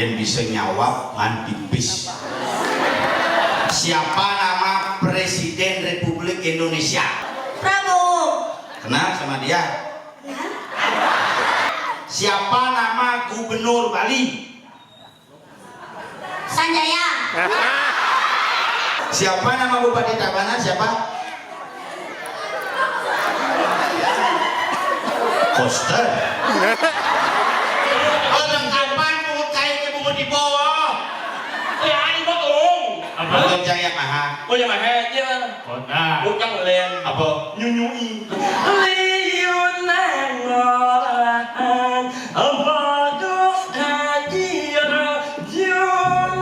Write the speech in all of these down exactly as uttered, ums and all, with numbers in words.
Yang bisa nyawab ngan pipis. Siapa nama Presiden Republik Indonesia? Prabowo. Kenal sama dia? Kenal. Siapa nama Gubernur Bali? Sanjaya. Siapa nama Bupati Tabanan? Siapa? Koster. Oh, lengkapan bungut kain ke bungut di bawah. Ya, ini mah, oh. Apa? Bungut cai Yamaha. Oh, Yamaha, iya. Honda. Bukan len. Apa? Nyunyui. Liu nang ngolahan. Bagus haji rajungan.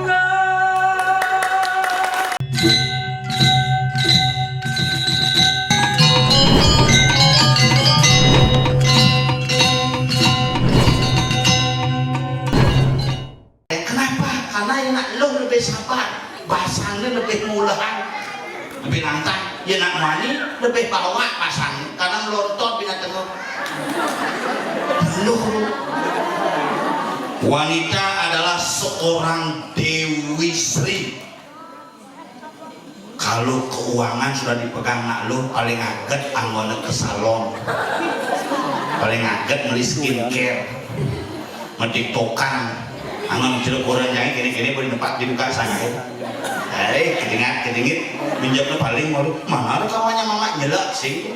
Kenapa? Karena anak luh lebih sabar, basangnya lebih mulahan, lebih nantang. Ya, nak mani lebih bawa basang karena melontot binatang luh. Wanita adalah seorang Dewi Sri. Kalau keuangan sudah dipegang nak luh, paling aget anggona ke salon, paling aget beli skincare, ngetiktokan, anggon celuk orang jangan kini-kini boleh tempat dibuka sana ya. Eh, kedingat kedingit, minjamnya paling malu. Mana ada kawannya mama nyelak sih.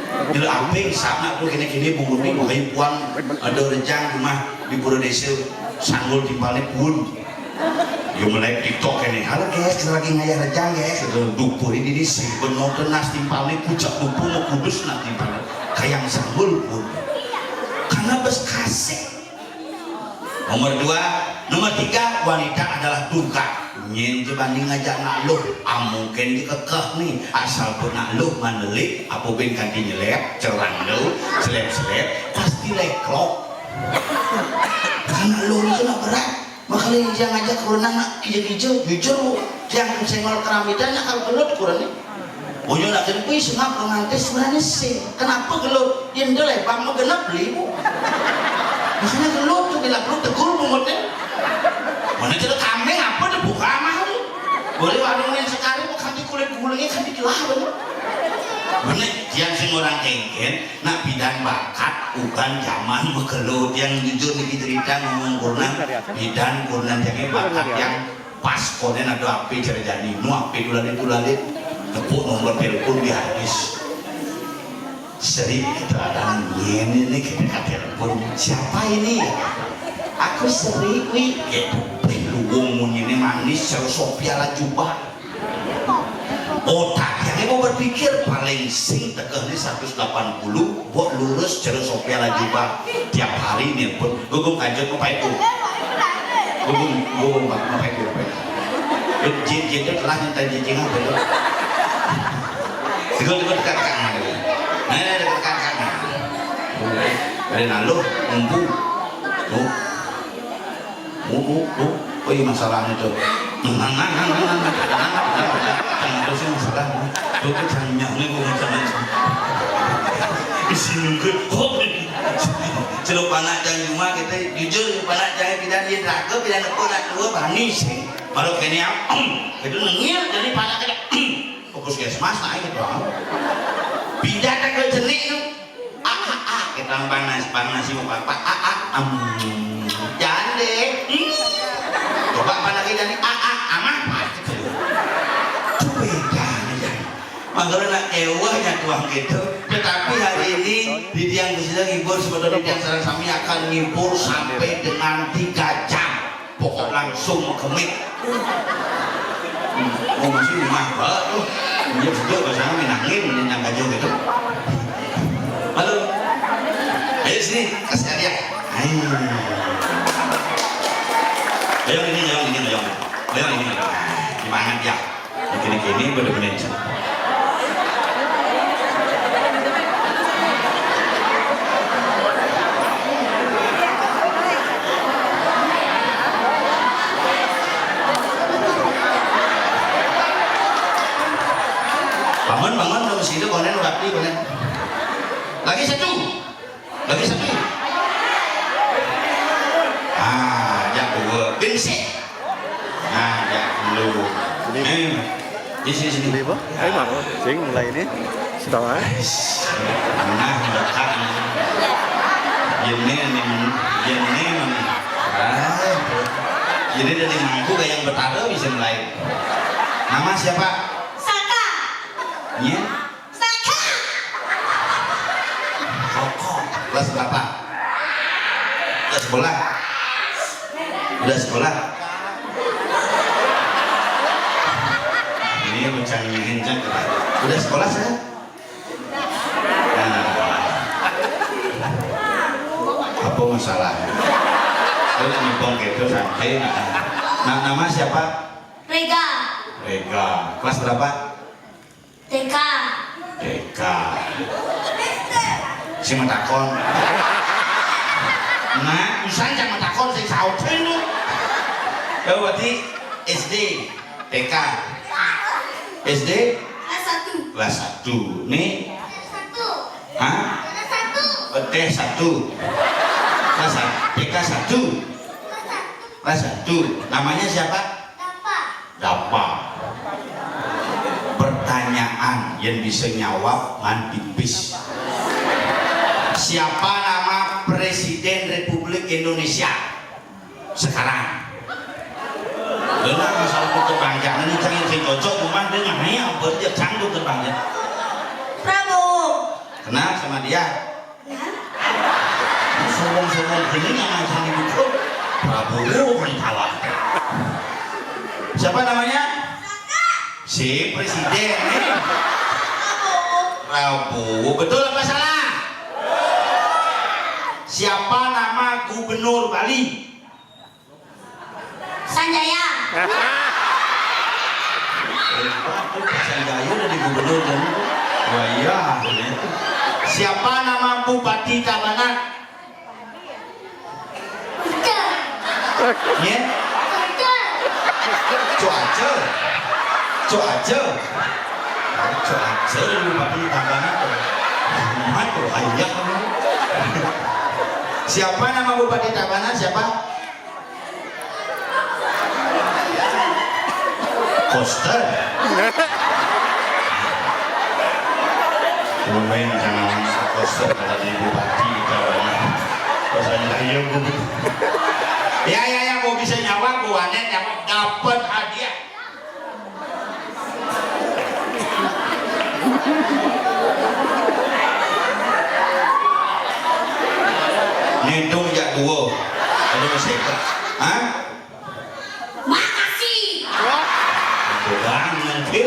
Bila amping sama tuh kini-kini bungut nih, makanya puang ada rejang rumah di Pura Desa, sanggul timpalnya pun. Yo mulai TikTok ini, "Halo guys, kita lagi ngayah rejang guys." Itu dupuh ini di sini, penonton nas timpalnya pucak dupuh mau kudus nas timpalnya. Kayang sanggul pun. Karena bes kasih. Nomor dua, nomor tiga, wanita adalah durga. Nyen je banding ngajak nak luh, ah, mungkin dikekeh nih. Asal pun nak luh manelik, apa bin kanti nyelep, cerang lu, selep-selep, pasti leklok. Karena luh itu nak berat. Makanya yang ngajak kurunang nak ija-ija, jujur, yang senggol keramitan nak kalau gelut kurang nih. Punya nak kena kuis ngap romantis berani sih. Kenapa gelut? Yang dia lebang mau genap beli bu. Makanya gelut tuh bila perlu tegur bungutnya. Mana cerita kambing apa dibuka mah? Boleh warung yang sekali bukan di kulit gulungnya kan dikelah bener. Bener, yang sing orang kengken, nak bidan bakat, bukan zaman megelut yang jujur nih cerita ngomong kurang, bidan kurang jadi bakat yang pas konen ada api cerjani, nu api tulalit-tulalit, tepuk nomor telepon di hadis. Seri kita ada ini nih kita telepon. Siapa ini? Aku Seri, wi. Gitu. Lu wong ini manis, Sofia Lajuba. Otak yang mau berpikir paling sing tegeh nih seratus delapan puluh, buat lurus cara Sofia Lajuba tiap hari nelpon. Gugum kanjut mau pahit bu. Gugum, gugum pak mau pahit bu. Jin jin itu telah nyentai jin jin apa itu? Tiga tiga dekat kan. Nah, dekat kan. Dari lalu ngumpul. Tuh. Oh, oh, oh, oh, iya masalahnya tuh. Nah, nah, nah, nah, nah, nah, nah, nah, nah, nah, nah, terus yang masalah, nah. Tuh, tuh, jangan nyampe, gua macam-macam. Isi nunggu, oh, celuk panak jangan cuma kita jujur, celuk panak jangan kita dia neraka, bila nepuk nak dua, bani sih. Kalau kini, itu nengil, jadi panak kita, ke puskesmas, naik gitu. Pindah ke jenik, tuh. Ah, ah, ah, kita bang nasi, bang nasi mau apa? Ah, ah, em, jande. Hmm. Coba apa lagi jande? Ah, ah, amah, pasti tuh. Itu bedanya, jande. Makanya nak ewahnya tuang gitu. Tetapi hari ini di tiang bisa ngibur sebetulnya tiang sarang sami akan ngibur sampai dengan tiga jam. Pokok langsung kemit. Hmm, mau masih rumah baru. Dia juga bahasa minangin, minang gajo gitu. Halo. Ayo sini, kasih hadiah. Ayo. Ayo ini, ayo ini, ayo. Ayo ini. Gimana dia? Kini-kini bener-bener. Bangun, bangun, dong, sini, konen, rapi, konen. Lagi satu. Lagi satu. Ah, jak dua. Berisik. Nah, ya lu. Ini. Di sini, sini. Ini apa? Ayo, Mang. Sing mulai ini. Sudah, eh? Nah, mendekat ini. Ini, ini, ini, ini. Ah. Jadi dari mangku kayak yang betara bisa mulai. Nama siapa? Saka. Iya. Saka. Koko. Kelas berapa? Udah sekolah? Udah sekolah? Ini mencang-, mencang. Udah sekolah, saya? Nah. Apa masalah? Saya nyempong gitu, santai. Nah, nama siapa? Rega. Rega. Kelas berapa? T K. T K. Si matakon. Nah, bisa aja matakon, saya saut saya lu. Ya, berarti S D, T K. S D? Kelas satu. Kelas satu. Nih? Kelas satu. Hah? Kelas satu. T satu. Kelas satu. T K satu. Kelas satu. Kelas satu. Namanya siapa? Dapa. Dapa. Pertanyaan yang bisa nyawab ngan pipis. Siapa nama Presiden Republik Indonesia sekarang? Dengar masalah itu bangga. Ini cang yang cocok, cuma dengar nih apa dia cang tuh bangga. Prabowo. Kenal sama dia? Sombong-sombong gini yang macam itu. Prabowo yang kalah. Siapa namanya? Si presiden. Prabowo. Betul apa salah? Siapa nama gubernur Bali? Sanjaya. Hebat tuh, Pak Sanjaya udah di gubernur dan wah, iya, akhirnya. Siapa nama Bupati Tabanan? Ucel. Ya? Ucel. Cuaca. Cuaca. Cuaca Bupati Tabanan. Amat tuh, ayak. Siapa nama Bupati Tabanan? Siapa? Koster. Lumayan jangan koster kata di bupati kawan. Koster ayo bu. Ya, ya, ya, mau bisa nyawa, bu Wanet nyawa dapat hadiah. Ngitung jak dua. Ada masih ikut. Hah? Makasih. Kurang nanti.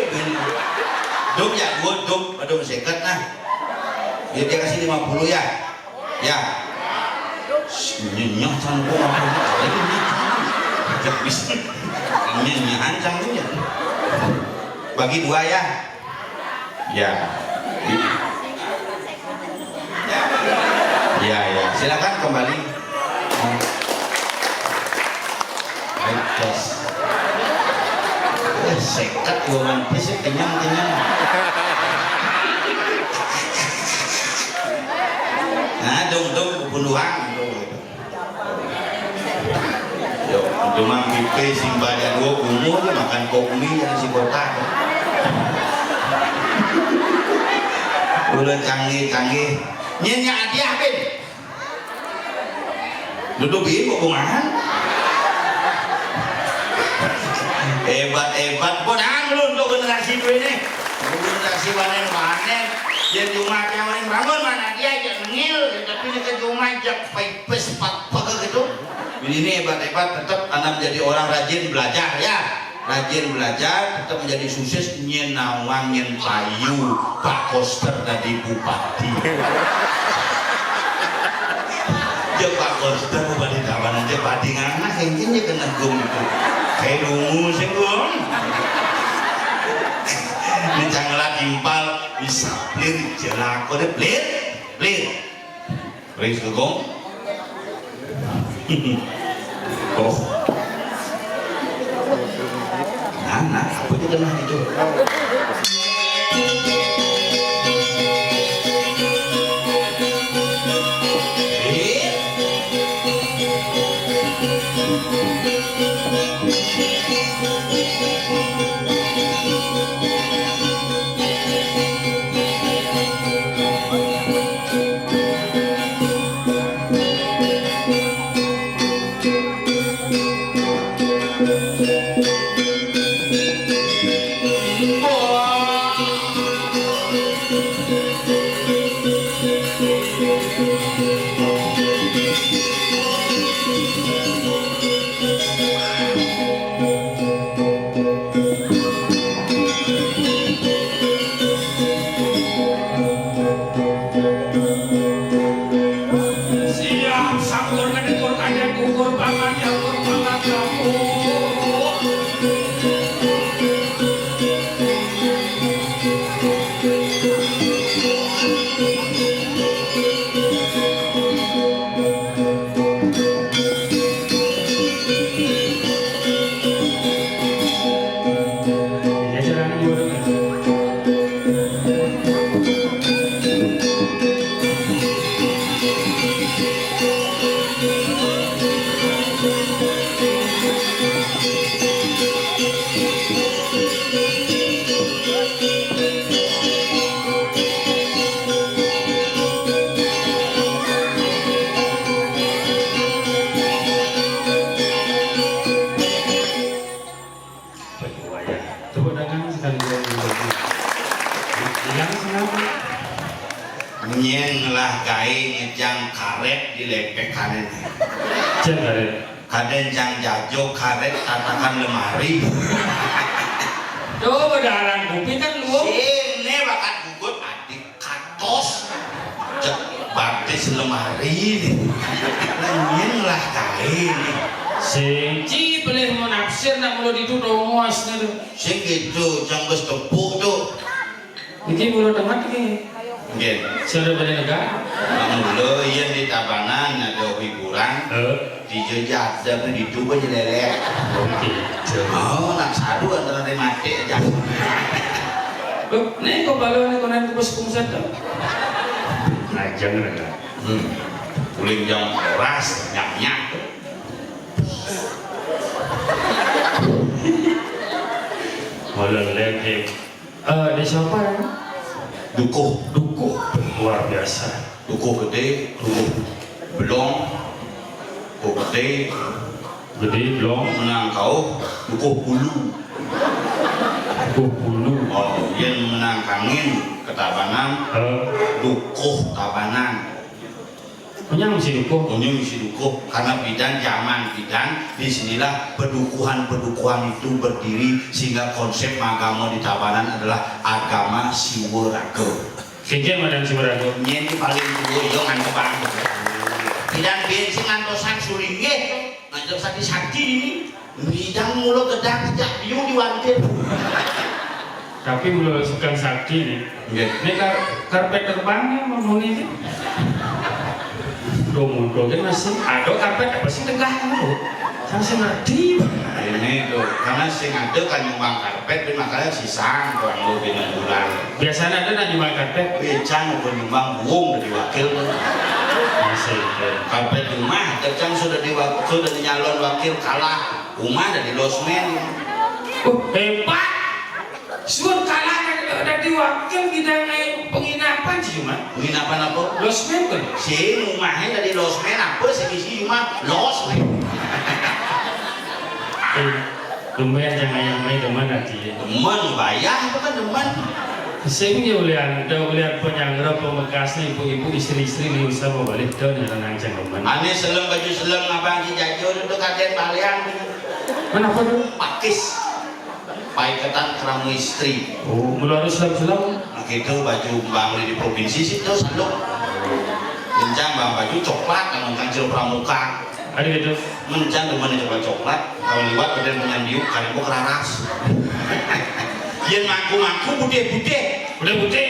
Dum jak dua, dum. Ada masih ikut nah. Dia, dia kasih lima puluh ya. Ya. Nyenyah canggung apa ini? Nyenyah canggung ya. Bagi dua ya. Ya. Ya, ya. Silakan kembali. Baik, tes. Eh, seket gua mampir sih kenyang-kenyang. Nah, dong, dong, puluhan, dong. Yo, cuma pipe sing banyak dua kumuh aja makan kok mie yang si botak. Udah canggih-canggih. Nyen nya hadiah, Bin. Duduk di kok bungahan. Hebat-hebat. Kok jangan dulu untuk generasi dua ini. Untuk generasi panen-panen. Dia cuma yang paling bangun mana dia aja ngil. Tapi ini ke cuma aja pipis pak gitu. Ini hebat-hebat, tetap anak jadi orang rajin belajar ya. Rajin belajar, tetap menjadi sukses, nyen nawang, nyen payu, Pak Koster tadi bupati. Ya Pak Koster bupati Tabanan aja bupati ngana, mungkin dia kena gum itu. Kayak dungu sih gum. Ini cangelat impal, bisa pelir, jelako deh, pelir, pelir. Ring Segong. Oh. Nah, nah, apa itu kena itu? Eh? Karét di lépék kanan. Cén karét. Kadén cang jajo karét tatakan lemari. Tuh, bedaran kupi kan luwung. Sing né bakat gugut adik katos. Cék batis lemari nih. Nyén lah kain nih. Sing ci pelih mau nafsir nak mulut itu tongos nih tuh. Sing gitu, cang bes tepuk tuh. Niki mula tengah niki. Nggih. Sing ada banyak negara. Mula yén di Tabanan ada hiburan. Heeh. Di Jogja ada tuh di Tuban nyelelek. Oke. Oh, nak sadu antara mati aja. Loh, nih kok balon nih konan kubus kungset tuh. Lajang ada. Hmm. Uling jam keras, nyak-nyak. Malah lagi. Eh, desa apa ya? Dukuh. Dukuh. Luar biasa. Dukuh Gedé, Dukuh Belong, Dukuh Gedé, Gedé Belong. Menang Kauh, Dukuh Bulu. Dukuh Bulu. Oh, yén menang Kangin, Ketabanan, eh. Dukuh Tabanan. Punya mesti dukuh. Punya mesti dukuh. Karena bidan, zaman bidan, di sinilah pedukuhan-pedukuhan itu berdiri, sehingga konsep agama di Tabanan adalah agama Siwa Raga. Kéngkén madan Siwa Raga. Nyén iki paling tuwa ya nganggep aku. Bidan biyen sing ngantosan sulinggih, nganggep sakti-sakti ini. Bidang mula gedang jak biu di wantir. Tapi mula sukan sakti nih. Nggih. Ini kar karpet terbangnya mau ini. Tuh muncul kan masih ada karpet apa sih tegak itu? Saya sih ngerti. Ini tuh, karena sing ada kan nyumbang karpet, tapi makanya sisang tuh anu bina bulan. Biasanya ada nak nyumbang karpet. Becang udah nyumbang buung dari wakil tuh. Masih. Karpet rumah, kecang sudah di sudah nyalon wakil kalah. Rumah dari losmen. Oh, hebat. Sudah kalah dari wakil bidang penginapan sih cuma. Penginapan apa? Losmen kan? Si rumahnya dari losmen apa sih isi cuma losmen. Eh, lumayan jangan yang main teman nanti ya. Teman bayar apa kan teman? Sing ya ulian, ada ulian penyanggra pemekas nih ibu-ibu istri-istri nih usah mau balik tuh nih tenang jangan teman. Ane selem baju selem ngabang si jajo itu kaden balian. Kenapa tuh? Pakis. Paiketan krama istri. Oh, mula harus selem-selem. Nah, gitu baju mbang di provinsi situ saluk. Kencang mbang baju coklat, kan kencang jero pramuka. Ada gitu. Mencang demen coklat-coklat, kalau liwat badan penyandiu, kalian kok keraras. Yén mangku-mangku putih-putih. Putih-putih.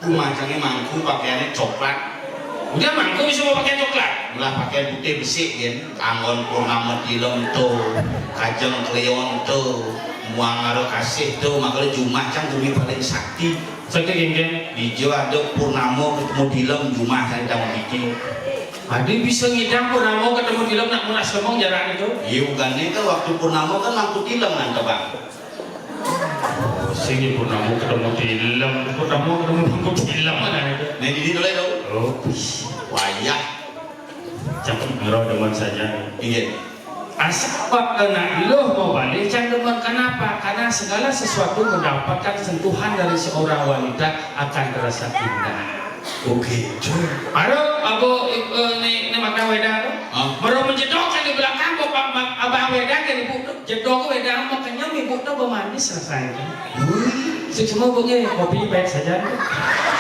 Rumah cangé mangku pakaiannya coklat. Udah mangku bisa mau pakai coklat. Lah pakaian putih besik yén, anggon purnama tilem tuh, kajeng kliwon tuh, muang karo kasih tuh, makanya jumah cang bumi paling sakti. Sakti genggen. Dijo ada purnama ketemu tilem jumah cang cang iki. Adi bisa ngidang purnama ketemu tilem nak munas lemong jarak itu. Iya bukannya kan waktu purnama kan mangku tilem kan tebang. Sing purnama ketemu tilem, purnama ketemu mangku tilem mana itu? Nah, ini dulu dong. Oh, wayah. Cakep ngero demen saja. Iya. Asal kena iluh mau balik cang demen. Kenapa? Karena segala sesuatu mendapatkan sentuhan dari seorang wanita akan terasa indah. Oke, cuy. Baru abu eh, ni ni makan wedang tu. Hah? Baru menjedok di belakang kok abang wedang ke ibu tu. Jedok ke wedang makannya ibu tu bermanis rasanya. Wih. Semua bunyi kopi baik saja.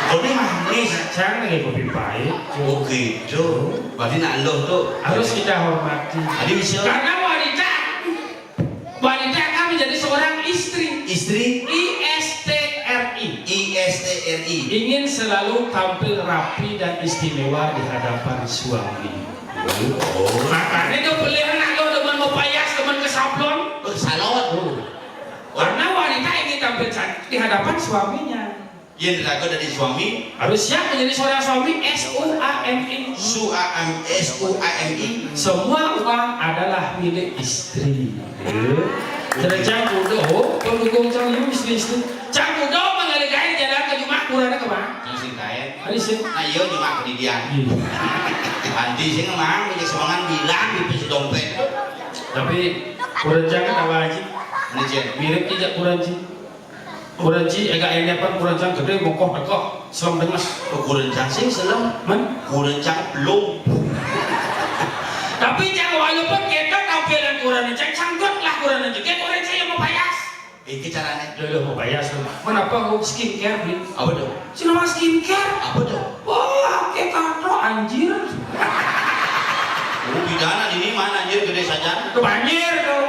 Kopi manis. Cang lagi kopi baik. Oke, cuy. Berarti nak lo tu harus kita hormati. Tadi bisa. Karena wanita wanita akan menjadi seorang istri. Istri. I S T R I. I S T R I. Ingin selalu tampil rapi dan istimewa di hadapan suami. Oh. Makanya dia pilihan nak lo demen mau payas, demen ke sablon. Ke salon. Oh. Karena wanita ingin tampil cantik di hadapan suaminya. Yén dilaku dari suami. Harus siap menjadi seorang suami. S U A M I. Su A M S U A M I. Semua uang adalah milik istri. Terus cang kudo, pendukung cang itu istri-istri. Cang kudo menggali-gali jalan ke jumah kurangnya ke mana? Yang sing kain. Ada sih. Nah iya jumah kedidian. Panti sing mang punya semangat bilang di pisi dompet. Tapi kurang jangan apa aja. Ini cek. Mirip tidak kurang sih. Kurencang, éga éné pan kurencang gedé, mokoh teka, selem denges. Kurencang sing selem. Men? Kurencang belum. Tapi cang walaupun kéto tampilan kurencang, cang dot lah kurencang. Kéto kurencang yang mau payas. Iki carané. Lho, lho, mau payas, lho. Menapa mau skincare, Bli? Apa tuh? Sing nama skincare? Apa tuh? Wah, kayak kato, anjir. Oh, pidana ini mana, anjir, gedé saja. Tuh banjir, tuh.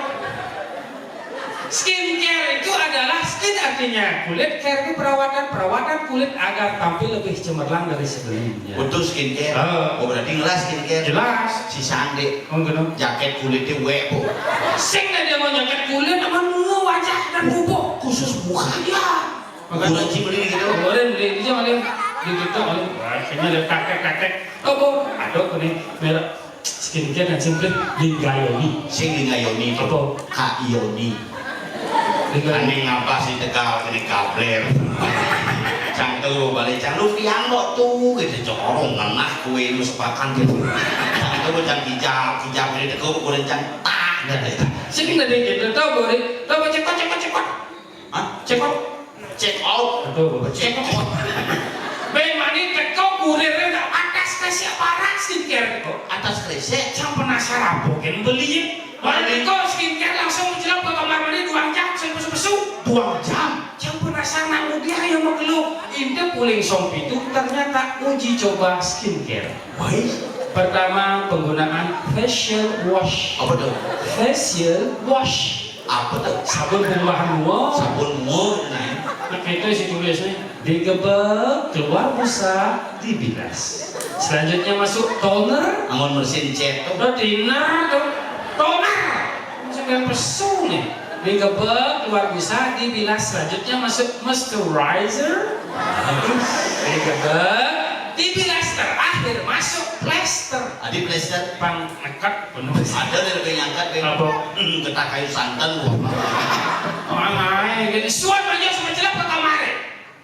Skincare itu adalah, skin artinya kulit, care itu perawatan, perawatan kulit agar tampil lebih cemerlang dari sebelumnya. Untuk skincare. Oh. Oh, berarti ngelas skincare. Jelas. Si Sandé. Oh, gitu. Jaket kulitnya wék, Bu. Sing ada mau jaket kulit, apa nunggu wajah dan tubuh. Khusus muka. Iya. Makanya kurencang beli gitu. Kemarin beli itu aja, malah di TikTok, malah. Wah, kayaknya ada praktek-praktek. Oh, Bu, ada aku nih, merek skincare yang simpel, Linggayoni. Sing Linggayoni. Apa? Kak Yoni. Linggayoni. Ané ngapa sih Tegal kene gabler. Cang tuh balik cang lu pian kok tuh gitu, corong ngenah kue lu sepakan gitu. Cang tuh cang kijap, kijap ini teko kurencang tak gitu. Sing tadi gitu, tau, Bu, tau, cekot, cekot, cekot. Hah? Cekot. Check out. Betul, Bu. Check out. Bén mani teko kuriré, atas kasih apa skincare. Oh, atas kresek. Cang penasaran, apa kén beli? Mari teko skincare langsung menjelang ke kamar mandi dua jam, langsung pesu-pesu. Dua jam. Cang penasaran, nak udah yang mau keluh. Inti puling song pitu, ternyata uji coba skincare. Baik. Pertama, penggunaan facial wash. Apa tuh? Facial wash. Apa tuh? Sabun pembuahan mua. Sabun mua, nah. Nah, itu sih tulisnya. Digebek, keluar busa, dibilas. Selanjutnya masuk toner. Anggon bersihin cet tuh. Udah dinner tuh. Toner. Sudah pesu nih. Digebek, keluar busa, dibilas. Selanjutnya masuk moisturizer. Digebek, dibilas. Terakhir masuk plester. Adi plester. Pang ngekat penuh. Ada dari lebih ngangkat, Beb. Apa? Hmm, getah kayu santan. Wah, ae, gini. Suan aja sama jelek ke kamar.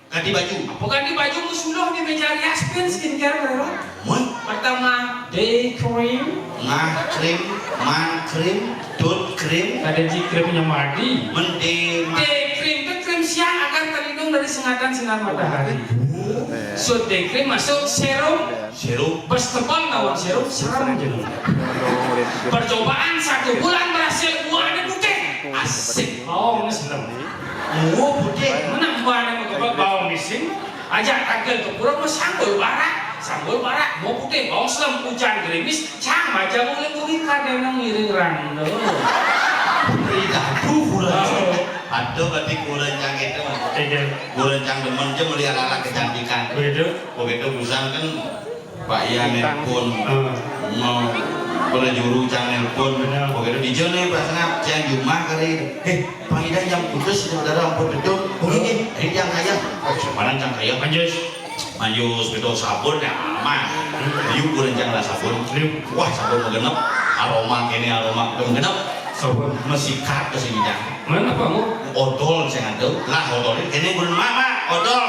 Ganti baju. Apa ganti baju, musuluh di meja rias, pin skincare, berapa? Woi. Pertama, day cream. Ngah cream, man cream, dot cream. Ada ji creamnya madi. Mende ma- Day cream itu krim siang agar terlindung dari sengatan sinar matahari. So, day cream masuk serum. Serum. Bes tebal lawan serum, seram aja. Percobaan satu bulan berhasil, buahnya putih. Asik. Oh, ini seneng. Oh, putih. Menang buahnya mau kebak bawang di sini. Ajak tagel ke pura, mau sanggul barak. Sanggul barak, mau putih, bawang selem, hujan gerimis. Cang, macam mulai kuwi kadang ngiring rando. Aduh, kurang. Oh. Aduh, berarti kurang cang itu, Mas. Iya. Kurang cang demen aja melihat alat kecantikan. Begitu. Begitu, busan kan Pak Ian nelpon. Hmm. Mau pernah juru cang nelpon. Benar. Begitu, di jone pas ngap, cang jumah kali. Eh, Pak Idan jam putus, saudara ampun betul. Oh, ini, ini cang kaya. Oh, sebenarnya cang kaya. Manjus. Manjus, betul, sabun ya aman. Yuk, kurang cang lah sabun. Yuk. Wah, sabun mau genep. Aroma, kene aroma, belum genep. Sabun. Mesikat ke sini, cang. Mana, Pak, mau? Odol, saya ngantuk. Lah, odol ini, kene kurang mama, odol.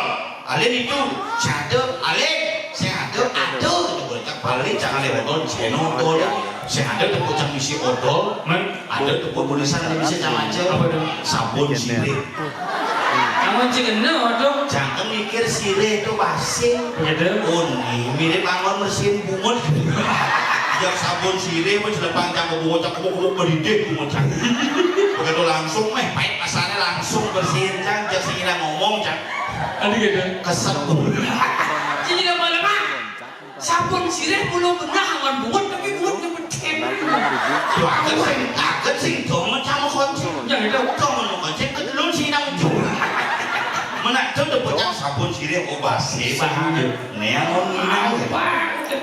Alin itu, satu, alin, satu, aduh, itu bocah paling jangan lewat odol, seno odol, sing ada tepuk cang isi odol, men, ada tepuk tulisan yang bisa cang aja. Apa tuh? Sabun sirih. Kamu cek kena odol. Jangan mikir sirih itu basing. Begitu. Oh, ini mirip anggon bersihin bungut. Yang sabun sirih, pun sudah panjang ke bungut, cak kebuk-kebuk mendidih bungut, cak. Begitu langsung, meh, pahit rasanya langsung bersihin, cang, cak sing ngomong, cak. Adi gitu. Keset. Jadi lama-lama sabun sirih mulu benah awan bungut tapi bungut nyebetin. Tuh, akan sing, akan sing dong sama kunci. Ya, gitu. Dong sama kunci, ketelun sih nang ujung. Menak tuh udah bocah sabun sirih, oh, basi, sabun, ya. Nih, yang mau nginang, ya. Apa?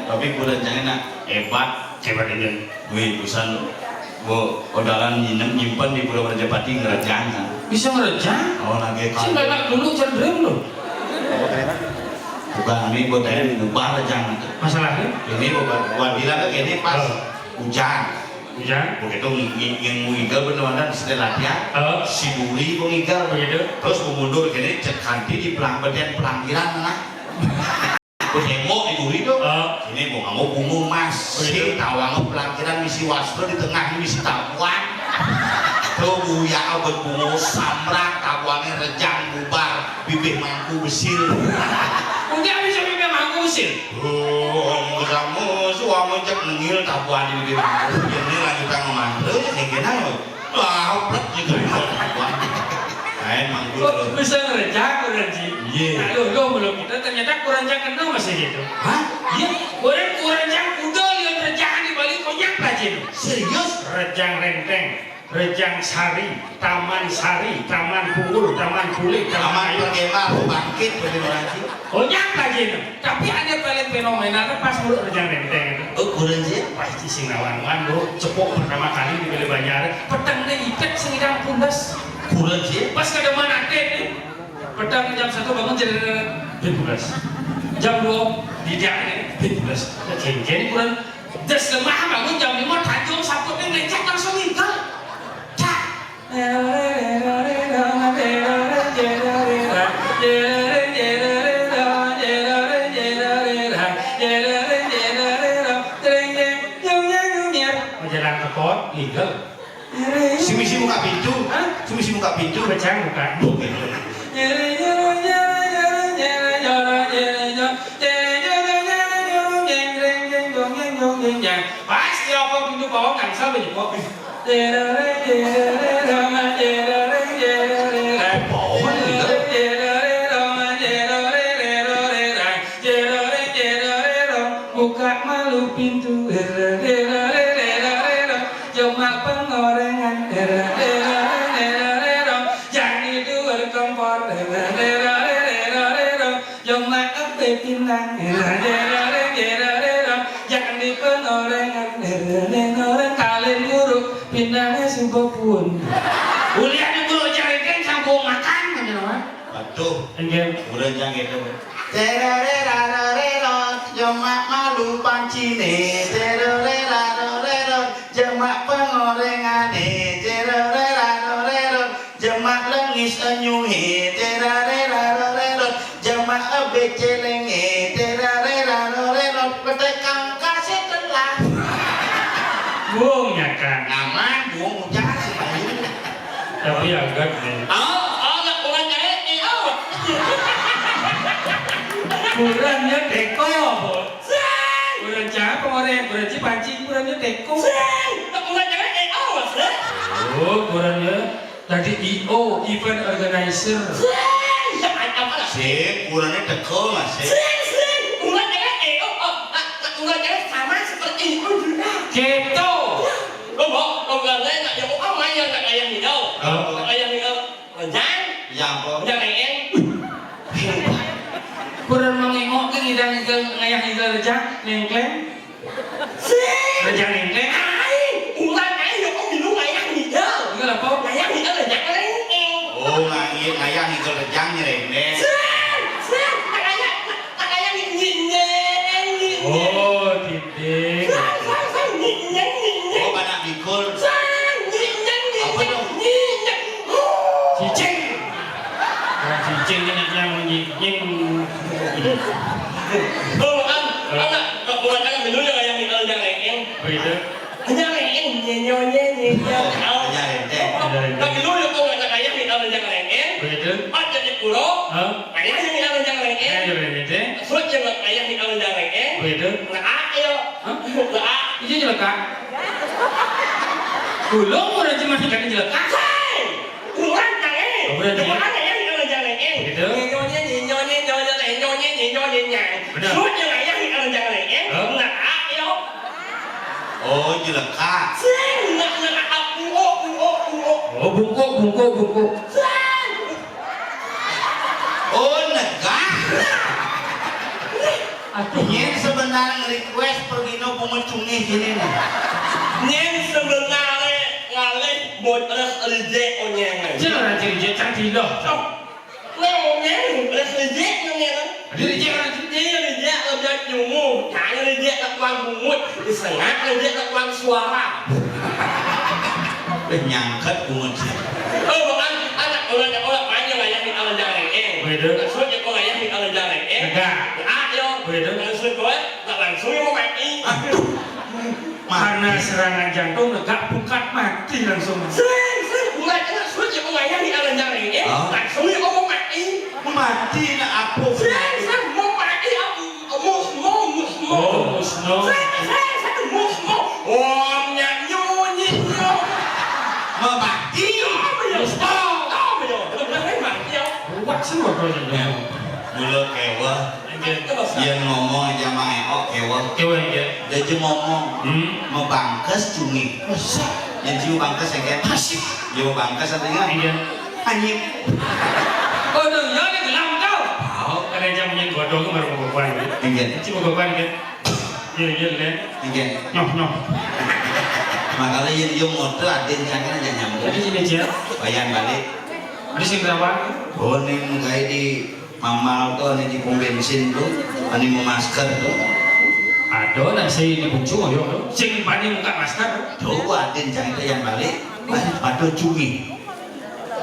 Tapi gue rencana hebat. Hebat ini. Wih, busan, bu, odalan nyinem, nyimpen di Pulau Rajapati ngerejang, kan? Bisa ngerejang? Oh, lagi. Sing kalau banyak dulu cenderung loh. Bukan, ini buat tanya bubar rejang itu. Masalahnya? Ini bukan, buat bilang ke ini pas. Oh. Hujan. Hujan? Begitu ngi-, ngi-, ngigal bener-bener setelah latihan, oh, si Duri mau ngigal. Begitu. Terus mau mundur gini, cek kanti di pelang-, bagian pelanggiran, nah. Aku tembok di duri tuh. Ah. Ini mau kamu bungu emas. Begitu. Sing tawang pelangkiran misi waslo di tengah misi tabuan. Tuh buya abet bungu samrak tabuan. Wane rejang bubar, bibih mangku besil. Udah bisa bibih mangku besil. Oh, kamu suami cek nengil tabuan di bibih mangku. Ini lanjutan ngomong. Terus yang kena lo. Wah, oplek gitu. Lain mangku. Oh, bisa ngerejang kurang sih. Iya. Nah, lo, lo belum kita ternyata kurang cakep masih gitu. Hah? Iya, kurang kurang yang udah lihat rejang di Bali konyang rajin. Serius? Rejang renteng. Rejang Sari, Taman Sari, Taman Pungul, Taman Kulit, Taman Taman Ayu. Perkemah, bangkit, bagi orang sih. Oh, nyata gini. Tapi ada paling fenomenal kan pas mulut Rejang Renteng itu. Oh, kurang sih? Pasti sing lawan-lawan, bro. Cepok pertama kali di Bali Banjar. Petang deh ipet sing idang pules. Kurang sih? Pas kada mana nih. Petang jam satu bangun jadi pintulas. Jam dua tidak nih pintulas. Kengkeng kurang. Des lemah bangun jam lima, tanjung saputnya ngecek langsung ngigal. Cak. Jalan ke pot, ngigal. Sumisi muka pintu. Hah? Sumisi muka pintu. Pecah muka. Pas dia apa pintu bawah nggak bisa menyebut. Bawah gitu. Buka malu pintu. Jemak pengorengan. Jangan tidur kompor. Jemak ape pinang. Jangan di pengorengan. Kalian buruk pinangnya subuh pun. Ulian buruk carikan sambung makan. Waduh. Enggak. Udah jangan gitu. Terererarerot, jemak malu pancine. Terererarerot, jemak pengorengane. Terererarerot, jemak lengis enyuhe. Terererarerot, jemak becelenge. Terererarerot, petekang kasih telah. Buang ya kan. Aman, buang ucap sih. Tapi agak nih. Oh, oh, nak kurang cewek, eh, oh. Kurangnya teko. Sing. Kurang siapa orang? Kurang si pancing, kurangnya teko. Sing. Nak kurang cewek, eh, oh, sing. Oh, kurangnya tadi I O, event organizer. Sing. Ya, apa lah? Sing, kurangnya teko, Mas, sing. Sing, sing. Kurang cewek, eh, oh, oh, nak, nak kurang cewek sama seperti itu juga. Keto. Ya. Lo mau, lo nggak boleh, nak, ya, oh, main yang nak ayam hijau. Oh. Nak ayam hijau. Rejang? Ya apa? Rejang nengeng. Kurang mengengok ke ngidang igal ngayah igal rejang nengkleng. Sing. Rejang nengkleng. Ai, ulah ai yo kok milu ngayah igal. Igal apa? Ngayah igal rejang nengeng. Oh, ngayah ngayah igal rejang nengeng. Sing, sing. Ngayah ngayah nengeng. Oh, titik. Sing, sing, sing. Nengeng, nengeng. Oh, anak bikul. Sing, nengeng, nengeng. Apa dong? Nengeng. Cicing. Nah, cicing ini yang nying. Oh, kan, kan, nak, nak, bukan kan, minum yang yang minum yang rengeng. Begitu. Hanya rengeng, nyenyo, nyenyo. Oh, hanya rengeng. Hanya rengeng. Nak minum yang kau nak ayah minum yang rengeng. Begitu. Pas jadi puro. Hah? Ayah yang minum yang rengeng. Hanya rengeng, teh. Suat yang nak ayah minum yang rengeng. Begitu. Nah, ayo. Hah? Nah. Iya, jelek, Kak. Belum, udah cuma sekali jelek, Kak. Kurang tangi. Oh, bener, ya? Kurang tangi, yang kalau jangan, eh. Gitu. Nyenyonya, nyenyonya, nyenyonya, nyenyonya, nyenyonya. Bener. Suruh jangan, yang kalau jangan, eh. Hah? Nah, ayo. Oh, jeleka. Sing, nak, nak, ah, uo, uo, uo. Oh, bungkuk, bungkuk, bungkuk. Sing. Oh, negak. Atuh. Nyén sebenarnya request pergi no bunga cungih gini nih. Nyén sebenarnya ngalih buat res reject onyeng. Cil ora reject cang dilo. Oh. Nah, onyeng, res reject onyeng. Di reject orang sih. Iya, reject lebih nyumu. Tanya reject tak kuang bungut. Disengak reject tak kuang suara. Eh, nyangket bungut sih. Oh, bukan. Anak orang, orang panjang ayah di alam jalan, eh. Betul. Maksudnya kok ayah di alam jalan, eh. Tegak. Ah, yo. Betul. Maksud kau, eh? Tak langsung yang mau mati. Aduh. Karena serangan jantung negak bukan mati langsung. Sering, sering. Mulai kena sulit ya, Wayah di alam nyari, eh, langsung diomong mati. Mati nak apa? Saya, saya mau mati, ah, musno, musno. Oh, musno. Saya, saya, saya musno. Om nyak nyo nyi nyo. Mati. Musno. Benar-benar mati, ya. Buat semua kau ni. Mula keweh. Yén ngomong aja Mang Éok keweh. Keweh, ya. Dia aja ngomong. Hmm. Mabangkes cungih. Masa? Yén cium bangkes, ya, kan? Asik. Cium bangkes artinya? Iya. Anyep. Oh, tuh, ya, ini gelam tau. Oh. Ada jam yang godong baru bukan. Iya. Cuma bukan, kan? Iya, iya, kan? Iya. Nyoh, nyoh. Makanya yang dia motor adin jangan aja nyambung. Jadi sini, Cil. Bayan balik. Ada sing rawat. Oh, ini kayak di Mamal to, ane di pom bensin to, ane mau masker to. Ada nak saya di Buncu, ayo to. Sing bani muka masker. Tuh, adin jangan itu yang balik. Balik pada cumi.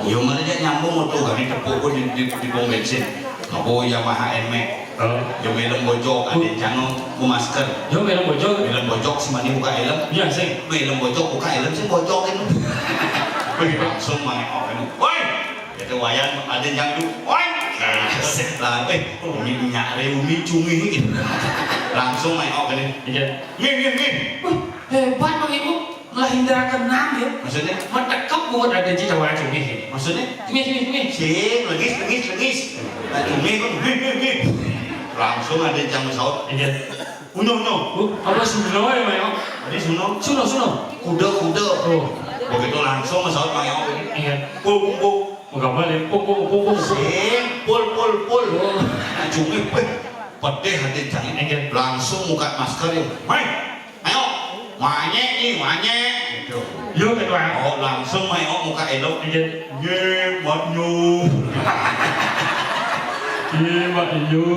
Yo, mana dia nyambung motor kami tepuk pun di, di, di pom bensin. Apa Yamaha Nmax. Oh. Yo, melem bojok, adin jangan mau masker. Yo, melem bojok. Melem bojok, semani buka helm. Iya, sing. Melem bojok, buka helm, sing bojok itu. Wih, langsung main off ini. Woi! Kata Wayan, ada yang tu, "Oi!" Nah, set lah, eh, umi nyak re, umi cumi ni. Langsung main off ni. Iya. Ngin, ngin, ngin. Wah, hebat Mang Ibu. Ngelah indra keenam ya. Maksudnya? Metekep buat ada cita wara cumi. Maksudnya? Cumi, cumi, cumi. Sing, legis, legis, legis. Nah, cumi pun, ngin, ngin, ngin. Langsung ada yang saut. Iya. Uno, uno. Uh, apa Suno ya, Mang Iok? Tadi Suno. Suno, Suno. Kuda, kuda. Oh. Begitu langsung pesawat Mang Iok ini. Iya. Pul, pul, pul. Mengapa dia? Pul, pul, pul, pul. Sing, pul, pul, pul. Oh. Nah, cumi, peh. Pedih hati jangan. Iya. Langsung buka masker ya. Mai, ayo. Manyek ni, manyek. Gitu. Yo, ketua. Oh, langsung Mang Iok buka elok. Iya. Ye, Mak Nyu. Ye, Mak Nyu.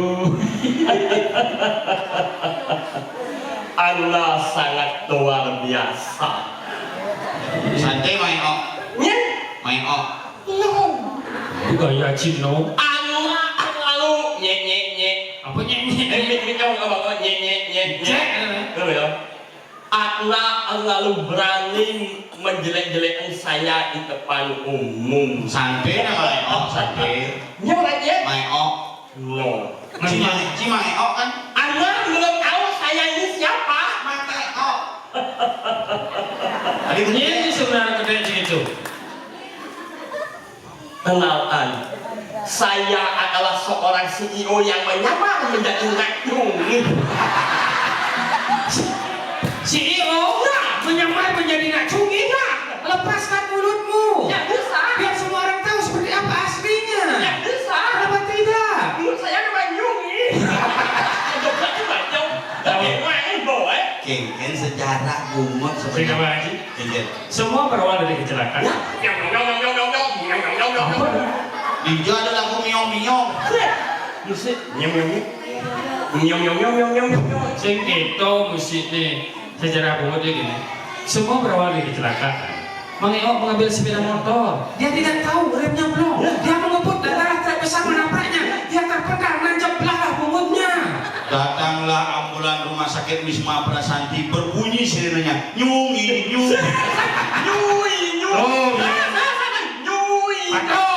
Anda sangat luar biasa. Santai, Mang Iok. Nyeh. Mang Iok. No. Gaya Cino. Anu, anu, nyek, nyek, nyek. Apa nyek, nyek? Eh, mi-, mi-, nyong, apa, apa, nyek, nyek, nyek, nyek. Cek, eh. Tuh, ya. Anda terlalu berani menjelek-jelekkan saya di depan umum. Santai, nah, Mang Iok, santai. Nyong, nyek. Mang Iok. No. Cimang, Cimang Eo kan? Anda belum tahu saya ini siapa? Mata Eo. Tadi ini sebenarnya gede gitu. Kenalkan, saya adalah seorang C E O yang menyamar menjadi Nak Cungih. C E O? Ya. Menyamar menjadi Nak Cungih? Ya. Lepaskan mulutmu. Tidak bisa. Biar semua orang tahu seperti apa aslinya. Tidak bisa. Kenapa tidak? Mulut saya ada banyu ni. Ada banyu, banyu. Tapi main, boy. Kengken sejarah bungut sebenarnya. Sehingga, Pak Haji, kengken. Semua berawal dari kecelakaan. Ya. Nyong, nyong, nyong. Apa? Ninja ada lagu miong-miong. Musik. Nyong, nyong, nyong. Nyong, nyong, nyong, nyong, nyong, nyong. Sing kita musik ni. Sejarah bungut dia gini. Semua berawal dari kecelakaan. Mang Eo mengambil sepeda motor. Dia tidak tahu remnya belum. Dia mengebut, datanglah truk besar menabraknya. Dia terpedar, nancep belahlah pungutnya. Datanglah ambulan rumah sakit Wisma Prasanti, berbunyi sirenenya. Nyungi, nyungi. Nyui, nyui. Oh, iya. Nyui. Aduh.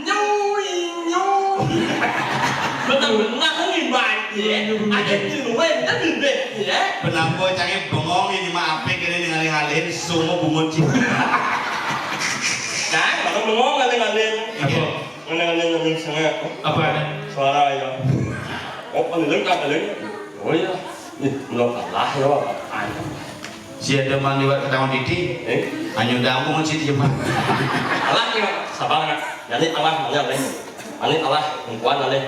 Nyui, nyui. Betul, benar ni, Bang. Ya, ada di luar, ada di bed, ya. Kenapa cari bengong ini mah apik ini dengan ngalihin semua bungut cik. Nah, kalau bengong ngalihin-ngalihin. Iya. Apa? Ngalihin-ngalihin sangat. Apa ada? Suara ya. Oh, paling lengkap kali. Oh iya. Ih, belum kalah ya. Ayo. Si ada mang liwat ketahuan titi. Eh? Hanya damu si dia mah. Alah, ya. Sabar, nak. Jadi alah, mana, leh? Ani alah, perempuan, leh.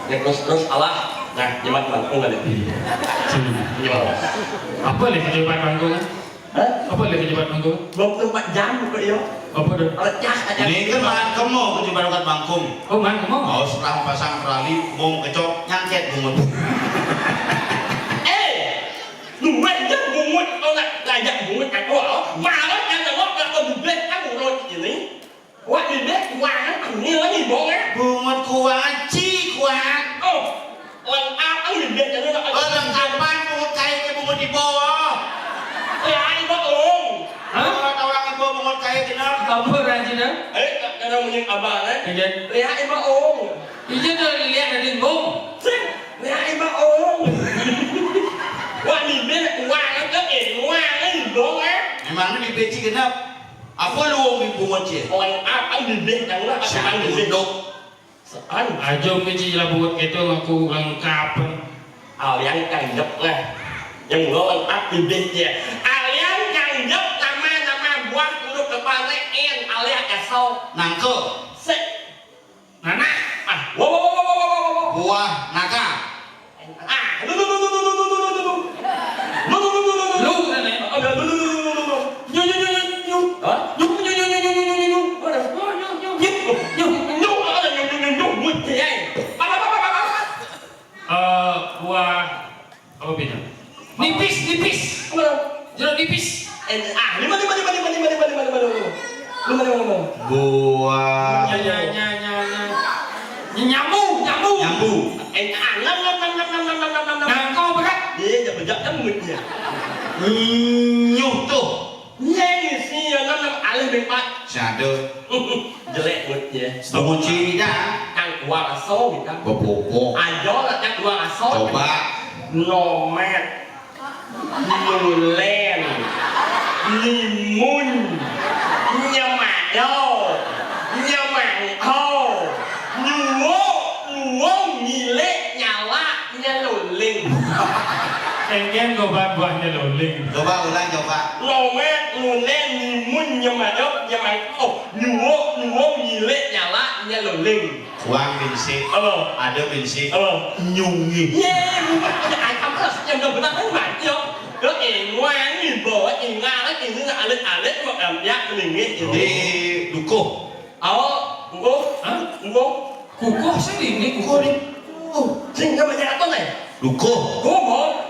Ya, terus, terus alah. Nah, jimat bangkung, leh. Iya. Apa leh jimat bangkung? Hah? Apa leh jimat bangkung? Dua puluh empat jam, kok, yo. Apa dah? Alah, cah, aja. Ini kan makan kemo, jimat bangkung. Oh, makan kemo? Oh, setelah pasang terali, bom kecok, nyangket bungut. Eh, lu aja bungut, kau nak ngajak bungut aku, oh. Malah kan tengok kalau bibir kan urut ini. Wah, bibir kuangan, ini lagi bong, eh. Bungut kuangan, ci kuangan. Oh, lengkap kan bibir jadi nak. Oh, lengkapan bungut kain ke bungut di bawah. Ya, ibu, oh. Hah? Orang, orang ibu bungut kain benar. Apa, Raji, dah? Anu muni abang, eh? Iya. Lihat iba ong. Iya tu lihat ada ong. Sing, lihat iba ong. Wah, ni deh, wah, eh, wah, eh, dong, eh. Memang ni beci genap. Apa luung di bungut je? Orang apa ni deh, yang lah, apa Satu ni deh? Dok. Sean. Ajo miji lah buat gitu ngaku lengkap. Alian kanjep lah. Yang lo lengkap bibit dia. Alian kanjep nama-nama buah untuk kepala en alian esok. Nangke. Se. Nana. Ah, wo, wo, wo. Buah naga. Ah, lu, lu, lu. Lu, lu, lu, lu, lu. Lu, kan, eh? Ah, lu, lu, lu, lu, lu, lu. Nyu, nyu, nyu, nyu, nyu. Hah? Nyu, nyu, nyu, nyu. Mana? Nyu, nyu, nyu. Nyu, nyu, nyu, nyu. Apa, apa, apa, apa, apa? Eh, buah apa beda? Nipis, nipis. Mana? Jeruk nipis. Eh, ah, lima, lima, lima. Lima, lima, lima. Buah. Ya, ya, ya, ya, ya. Nyambu, nyambu. Nyambu. Eh, ah, nam, nam, nam. Nangkau berat. Iya, ya, bejak nyambutnya. Nyuh tuh. Nyeng sih, ya, nam, nam, alih bengpat. Sado. Jelek buat dia. Bungut ciri dah. Kang kuaraso gitu. Bobo. Ajo lah, kang kuaraso. Coba. Nomet. Nulen, nimun, nyemado, nyemangko, nyuwo, nuwung, nyilik, nyalak, nyeluling. Engken goban buah nyeluling. Coba ulang, coba. Lomet, nulen, nimun, nyemado, nyemangko, nyuwo, nuwung, nyilik, nyalak, nyeluling. Kuang binsik. Apa? Ada binsik. Apa? Nyungi. Ye, bukan ada ayam lah, yang udah benar kan mati, yo. Yo, eh, nguangi, bawa, ingat, ini nggak alit-alit, mau ambil, melingit, gitu. Di dukuh. Awo, engko. Hah? Engko. Kukuh sih ini, kukuh nih. Oh, sing sama nyata nih. Dukuh. Kukuh.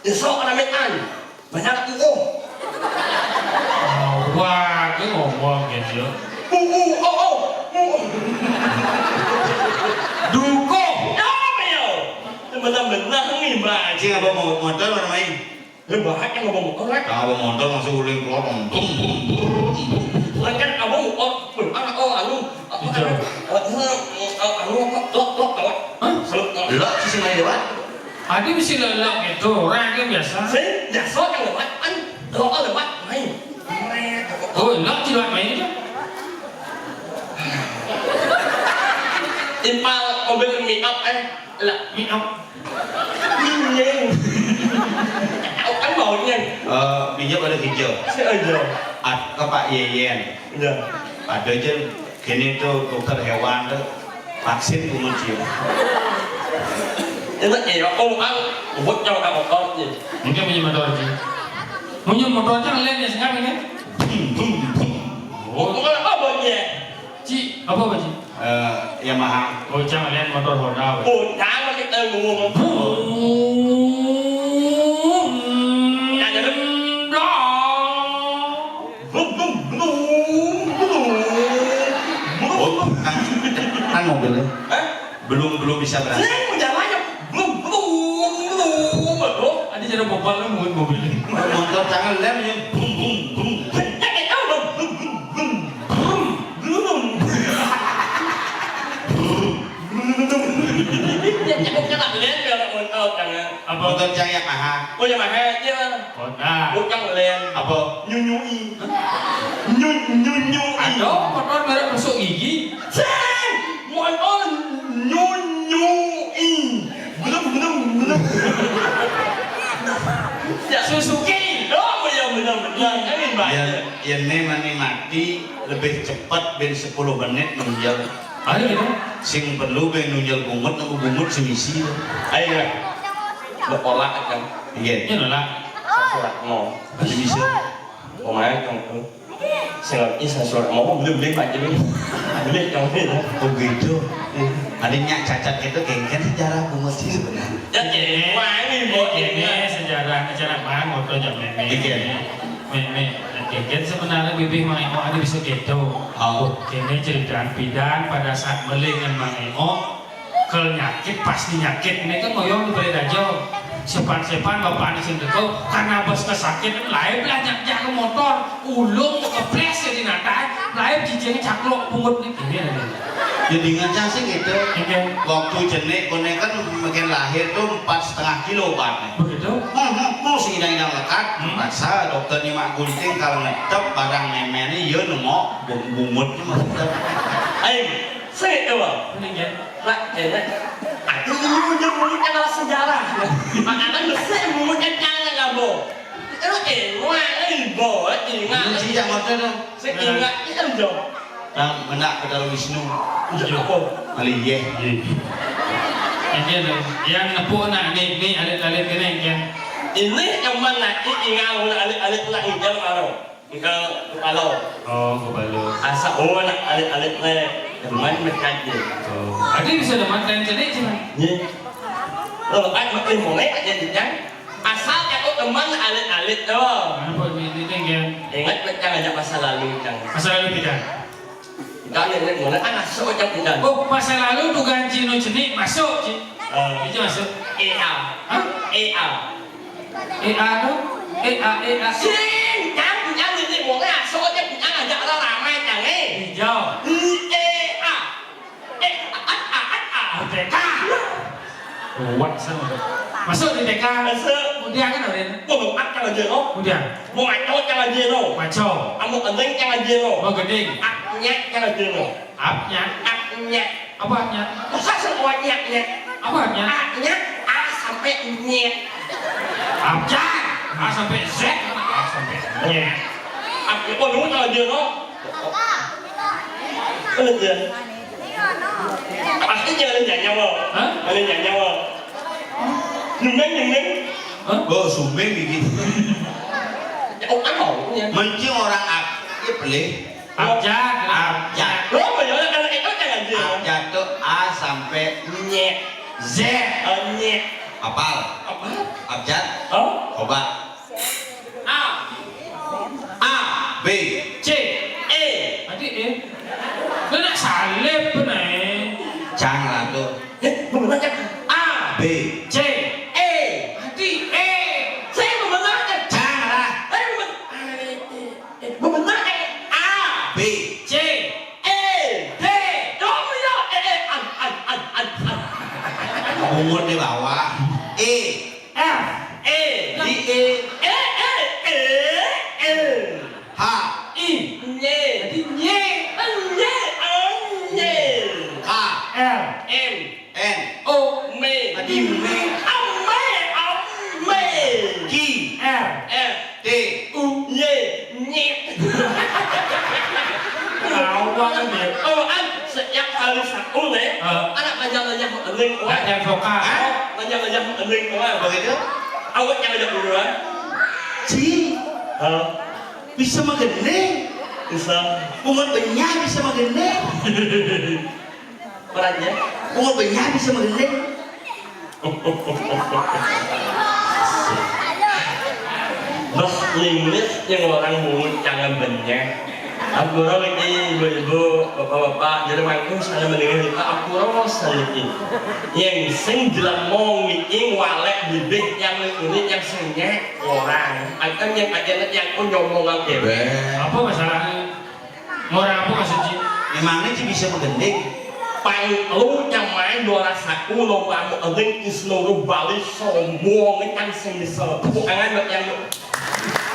Esok ramitan. Banyak kukuh. Oh, wah, dia ngomong gitu. Uh, uh, oh, oh. Uh. Dukuh. Apa ya? Benar-benar nih, Mbak. Cing, apa mau motor mana main? Lu bahas yang ngomong motor, kan? Kalau motor masuk uling keluar, bum, bum, bum, bum. Kan, kan, abang, oh, ah, oh, anu, oh, Itu. Oh, oh, oh, anu, apa? Lok, lok, lok. Hah? Lok, lok. Lok, sisi main lewat. Adi mesti lelok gitu, orang kan biasa. Sing, biasa kan lewat, kan? Lok, lewat, main. Oh, lok, tidak main itu. Impal mobil make up, eh. Lah, make up. Minyak. Aku kan baunya. Eh, minyak ada hijau. Si aja. At, ke Pak Yeyen. Ya. Ada aja. Kini tuh dokter hewan tuh vaksin bungut cium. Enak ya, oh, ang, buat yang tak kotor nih. Mungkin punya motor sih. Punya motor aja ngeliat ya, sekarang ya. Bum, bum, bum. Oh, bukan apa baunya? Ci, apa, Pak Ci? Eh, Yamaha. Oh, jangan lihat motor Honda, weh. Oh, jangan kita ngomong. Brum, Ada, ada. Brum, brum, brum, brum. Oh, kan, kan mobilnya. Hah? Belum, belum bisa berangkat. Sing, jalannya. Brum, brum, brum, brum. Ada cara bobal lu, mobil, mobil. Motor jangan lem, ya. Brum, brum, brum, brum. Ya, kita tahu, brum, brum, brum, brum. Brum. Brum. Brum. Dia cakap kan tak lem, kalau motor jangan. Apa? Motor jangan Yamaha. Oh, Yamaha, iya. Honda. Bukan lem. Apa? Nyunyui. Nyu-, nyunyui. Ada motor merek tusuk gigi. Sing! Motor nyunyui. Belum, belum, belum. Ya. Suzuki. Oh, iya, benar, benar. Ini, Mbak. Ya, ya, ini mani mati lebih cepat ben sepuluh menit nunjel. Ada gitu? Sing perlu ben nunjel bungut, nunggu bungut semisi. Ayo, ya. Berkolak kan? Iya. Iya, nolak. Surat mau. Semisi. Pemain kan. Sing ngerti sasurat mau beli-beli Pak Jimmy. Beli dong, beli dong. Oh gitu. Ada nyak cacat gitu, kengken sejarah bungut sih sebenarnya. Ya, kene. Wah, ini buat ini. Ini sejarah, sejarah bang, motor jam ini. Iya. Meme, kengken sebenarnya bibih Mang Emo ada bisa gitu. Oh. Kene cerita pidan pada saat beli dengan Mang Emo, Kel nyakit, pasti nyakit. Ini kan ngoyong di Balai Dajo. Sepan-sepan bapak anak sing teko, karena bos kesakit, lain lah nyak-nyak ke motor, ulung keples jadi natai, lain Sing caklok pungut nih gini aja. Jadi ngajak sih gitu. Oke. Waktu jenek koné kan makin lahir tuh empat setengah kilo beratnya. Begitu? Hmm, hmm, hmm, sing idang-idang lekat. Hmm. Paksa dokter nyimak gunting kalau ngetep barang nemennya, ya nemu bung-, bungut nih mah tetep. Ayo, sing itu, Bang. Ini ya. Lah, ya, ya. Aku dulu punya bungut kan adalah sejarah. Makanya besar bungut kan jangan nggak, Bo. Itu, eh, wah, eh, Bo, eh, ingat. Ini sih yang ngotot tuh. Sing ingat, iya, Jo. Nang menak Betara Wisnu. Iya. Apa? Malih, iya. Iya. Iya, dong. Yang nepuk nak, nih, nih, alit-alit kene, iya. Ini teman nak, ini ingat, alit-alit nak, ini jam, aro. Engkau kepala. Oh, kepala. Asa, oh, nak, alit-alit, le. Teman, mekat, je. Oh. Ada bisa teman, kan, cenik, cuman. Iya. Lo, kan, makin mulai, aja, Jang. Asal aku teman alit-alit tuh. Kenapa ini, ini, Cang? Ingat, Cang, aja masa lalu, Cang. Masa lalu kita. Kita ingat, ingat, mana kan masuk, Cang, kita. Oh, masa lalu tuh ganti no jenik masuk, Ci. Eh. Itu masuk. E A. Hah? E A. E A tuh? E A, E A. Sing, Cang, punya jenik, mana masuk, Cang, punya ngajak orang ramai, Cang, eh. Hijau. E A. Eh, a, a, a, a, a. Merdeka. Kuat sana. Masuk di T K. Masuk. Kemudian kan, Rin? Mau at cang aja, no? Kemudian? Mau ngaco cang aja, no? Ngaco. Amu eling cang aja, no? Mau geding. Aknya cang aja, no? Apnya? Aknya. Apa apnya? Masa semua nyaknya? Apa apnya? Aknya A sampai nyek. Apnya? A sampai Z. A sampai nyek. Aknya, oh, lu cang aja, no? Bener ya? Pasti jangan nyanyi, no? Hah? Ada nyanyi, no? Nyemeng, nyemeng. Hah? Oh, sumbing gigi. Ya, oh, kan mau, ya. Mencing orang ak-, ya, pelih. Abjad. Abjad. Lo, banyak orang kalau itu jangan dia. Abjad tuh A sampai nyek. Z. Oh, nyek. Apal? Apa? Abjad. Oh? Coba. A. A. B. C. E. Tadi E. Lu nak salib bener. Cang lah tuh. Eh, bener, Cang. A. B. C. E. Tadi E. Saya bener, Cang. Cang lah. Eh, bener. Eh, bener, eh. A. B. C. E. D. Dong, ya. Eh, eh, an, an, an, an, an. Bungut di bawah. E. F. E. Di E. E, e, e, e. H. I. Nye. Jadi nye. Nye, oh, nye. K. L. M. N. O. Me. Tadi me. Ame, ame. Q. R. F. T. U. Nye. Nye. Awal dia. Oh, an, setiap kali sahur, eh, ah, anak banyak-banyak eling, oh. Banyak vokal. Hah? Banyak-banyak eling, oh. Begitu? Awak yang ada duluan. Ci. Hah? Bisa magending? Bisa. Bungut benyah bisa magending? Perannya? Bungut benyah bisa magending? Bah, limis yang orang bungut jangan benyah. Ampura niki ibu-ibu, bapak-bapak, jadi mangku sana mendingan kita ampura saniki. Yang sing jelema niki walek bibih yang unik yang sing nyek orang. Akan yang aja yang pun nyomongan dhewe. Apa masalahnya? Ngora apa maksudnya? Memangnya sih bisa magending? Paling lu yang main juara satu lomba mau eling di seluruh Bali sombong kan sing bisa. Bukan yang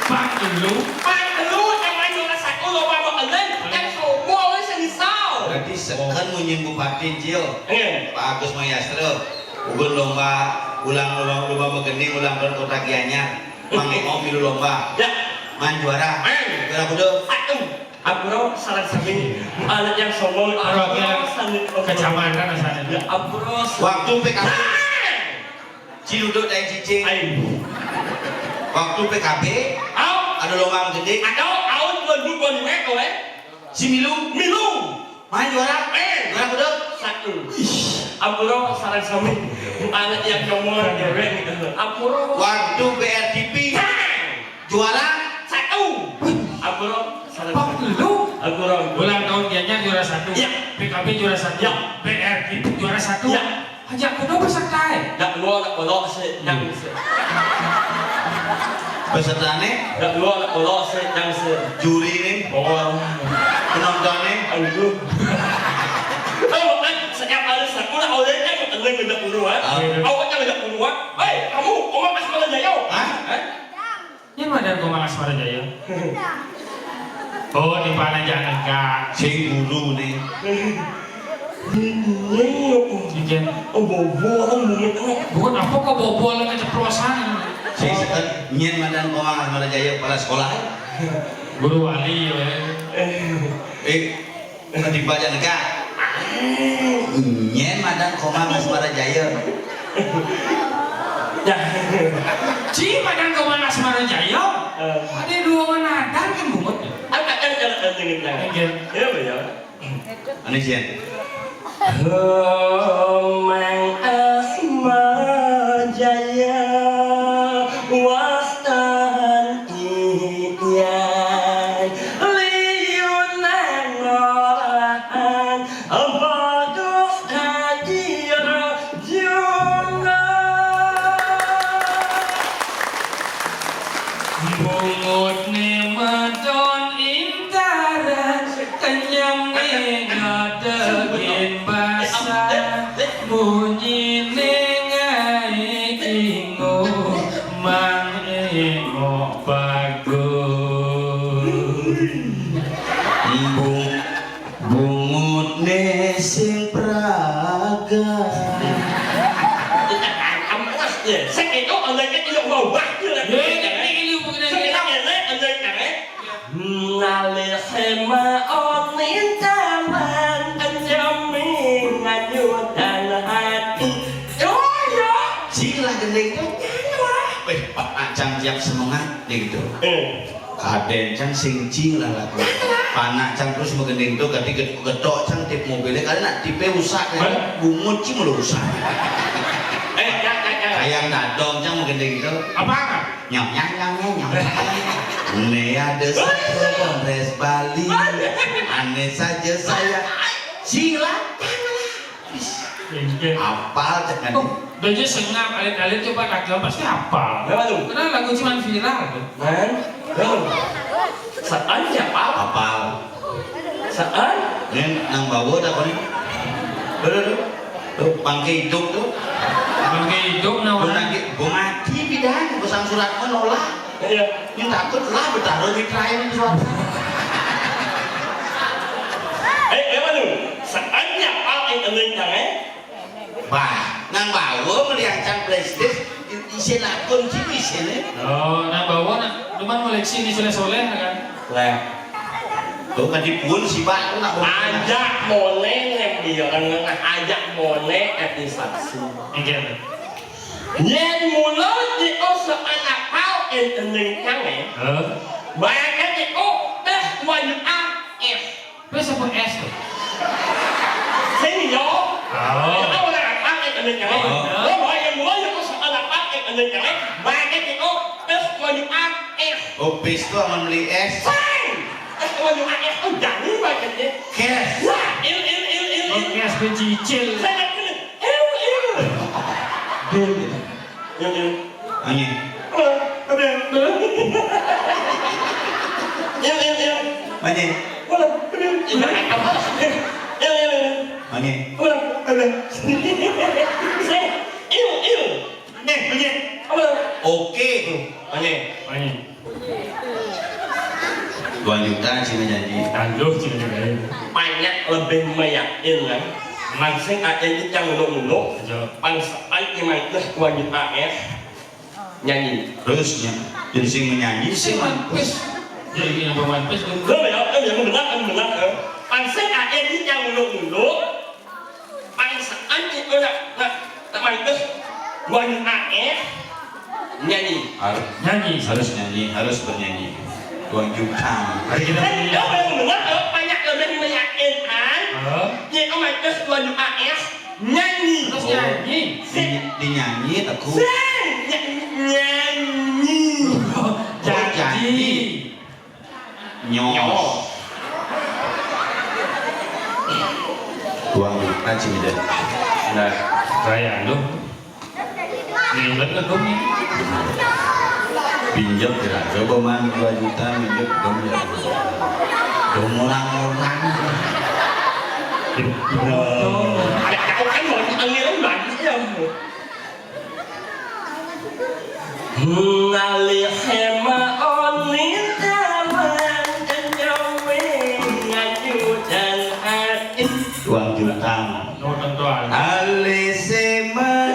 Pak lu? Pak lu yang main juara satu lomba mau eling yang sombong sing bisa. Berarti sekan munyin Bupati Cil. Eh. Pak Agus Mayastra. Ugun lomba ulang lomba, lomba magending ulang tahun Kota Gianyar. Mang Emo milu lomba. Ya. Man juara. Eh. Juara kudu. Aduh. Ampura, sareng sami. Anak yang sombong. Ampura, ampura, sami. Kecamatan asalnya. Ya, ampura, sami. Waktu P K B. Hah! Ciluduk dan cicing. Ayo. Waktu P K B. Au. Ada lowang gede. Ada, au, dua ribu dua puluh lima, kowe. Si milu. Milu. Main juara. Eh. Juara kudu. Satu. Ih. Ampura, sareng sami. Anak yang sombong, dewek gitu. Ampura. Waktu B R T P. Hah! Juara satu. Ampura, salah. Pak lu? Ampura. Ulang tahun Gianyar juara satu. Ya. P K B juara satu. Ya. B R T P juara satu. Ya. Ajak kudu peserta, eh? Dak lu anak bolok sih, yang sih. Pesertane? Dak lu anak bolok sih, yang sih. Juri nih. Oh. Penontonnya? Itu. Tahu kan, setiap hari sekolah, oleh kan, ngajak guru, ha? Ah. Awaknya ngajak guru, ha? Hei, kamu, Oma Asmara Jaya. Hah? Hah? Ini madan Komang Asmara Jaya. Oh, di mana jangan, Kak? Sing guru nih. Ini, ini, ini. Iya. Oh, bobo, orang bunyi tengah. Bukan apa kok bobo, orang keceplosan. Sing seken, nyén madan Komang Asmara Jaya, kepala sekolah. Guru wali, ya. Eh. Eh, Ketiba aja nega. Nyén madan Komang Asmara Jaya. Dah. Ci madan Komang Asmara Jaya. Eh. Ada dua madan kan bungut. Ada kan kalau ada gitu. Iya. Ya, ya. Anu sih. Komang Asmara Jaya, wastan iyan. Liunan ngolahan, bagus hadir juga. Bungut ne maton intaran, kenyang ne ngadegin basah, munyi ne ngai ingu, mang ingu bagus. Bung, bungut ne sing praga. Ampun, ya. Sing itu oleh kan tidak mau wah, ya. Ya, ini ilmu mengenai sing itu oleh kan, ya. Nalih sema onin taman, nyemi nganyudan hati. Oh, ya. Cilah gending tuh. Weh, Pak Acang tiap semangat, gitu. Eh. Kadén cang sing cilah lagu. Panak cang terus magending tuh, kati getok cang tip mobilnya, kali nak tipnya rusak, kan? Hah? Bungut ci mulu rusak. Eh, ya, ya, ya. Kayang dadong cang magending tuh. Apa? Nyong, nyong, nyong, nyong, nyong. Ini ada satu kongres Bali. Aneh saja saya. Cilah. Inggih. Apal cek kan? Oh, dia aja sengap, alit-alit coba lagu pasti apal. Kenapa tuh? Karena lagu cuman viral tuh. Man, tuh. Sean siapa? Apal. Sean? Ini nang bawa tak nih? Bener tuh. Tuh, bangke hidup tuh. Bangke hidup, nah, orang. Bangke, gua mati, bidan, gua sang surat menolak. Iya. Ini takut lah, bertaruh di terakhir itu suara. Eh, eh, mana? Sean siapa yang ngeluin cang, eh? Bah, nang bawa melihat cang flashdisk, isin akun sih isin, eh. Oh, nang bawa nak, cuman koleksi ini soleh-soleh, kan? Lah. Tuh, kan dipun si Pak, tuh, nak. Ajak mone, nem, biar ngengah, ajak mone, episode. Enggak. Yén mula diusaha nakal ing ening kangé, hah? Bayangkan iku téh wanyu es. Wis sebut es tuh. Sing yo. Oh. Ora nakal ing ening kangé. Oh. Oh, yén mula diusaha nakal ing ening kangé, bayangkan iku téh wanyu es. Oh, bis tuh aman beli es. Sing. Téh wanyu es tuh jangan bayangkan. Kes. Wah, il, il, il, il, il. Oh, kes pencicil. Saya nggak kena. Ew, ew. Bil gitu. Ew, ew. Anjing. Ew, ew. Ew, ew, ew. Anjing. Ew, ew, ew. Ew, ew, ew. Anjing. Ew, ew, ew. Saya, ew, ew. Anjing, anjing. Ew. Oke. Anjing. Anjing. Dua juta cina janji. Tangguh cina janji. Banyak lebih meyakinkan. Langsung ada yang nguluk-nguluk. Iya. Pangsaan iman teh dua juta es. Nyanyi. Terus nya, jadi sing menyanyi sing manpis. Jadi yang manpis tuh. Lo ya, lo yang benar, yang benar, ya. Pangsaan ada yang nguluk-nguluk. Pangsaan itu nak, nak, nak mantes. Wan aéh nyanyi. Harus nyanyi, harus nyanyi, harus bernyanyi. Tuan Jukang. Mari kita nyanyi. Kan dia yang benar, kalau banyak lebih meyakinkan. Hah? Dia itu mantes Tuan Jukang aéh nyanyi. Terus nyanyi. Di, dinyanyi, Teguh. Sing, ny-, nyanyi. Oh, janji. Nyos. Tuang duit aja udah. Nah, raya lu. Ngilet nggak dong nih? Pinjam kira, coba man dua juta, pinjam dong ya. Dong orang-orang. Ada kau kan mau dipanggil lagi ya. Ngalih hema onin aman kenyome nganyudan hati. Uang juta. Nonton tuan. Alih sema.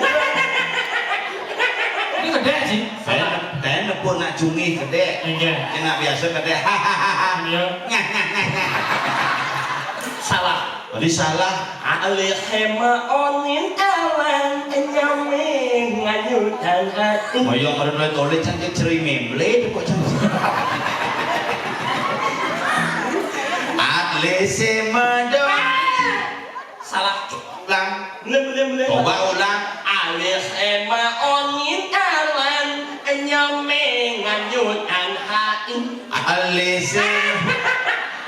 Ini gede sih. Saya, saya nepuk nak cungih gede. Iya. Kena biasa gede. Hahaha. Iya. Salah. Tadi salah. Alih hema onin awan nyame nganyudan hati. Moyo mereka tulis cantik ceri memble itu kok cantik. Alih sema dong. Salah. Ulang. Belum, belum, belum. Coba ulang. Alih hema onin awan nyame nganyudan hati. Alih sema.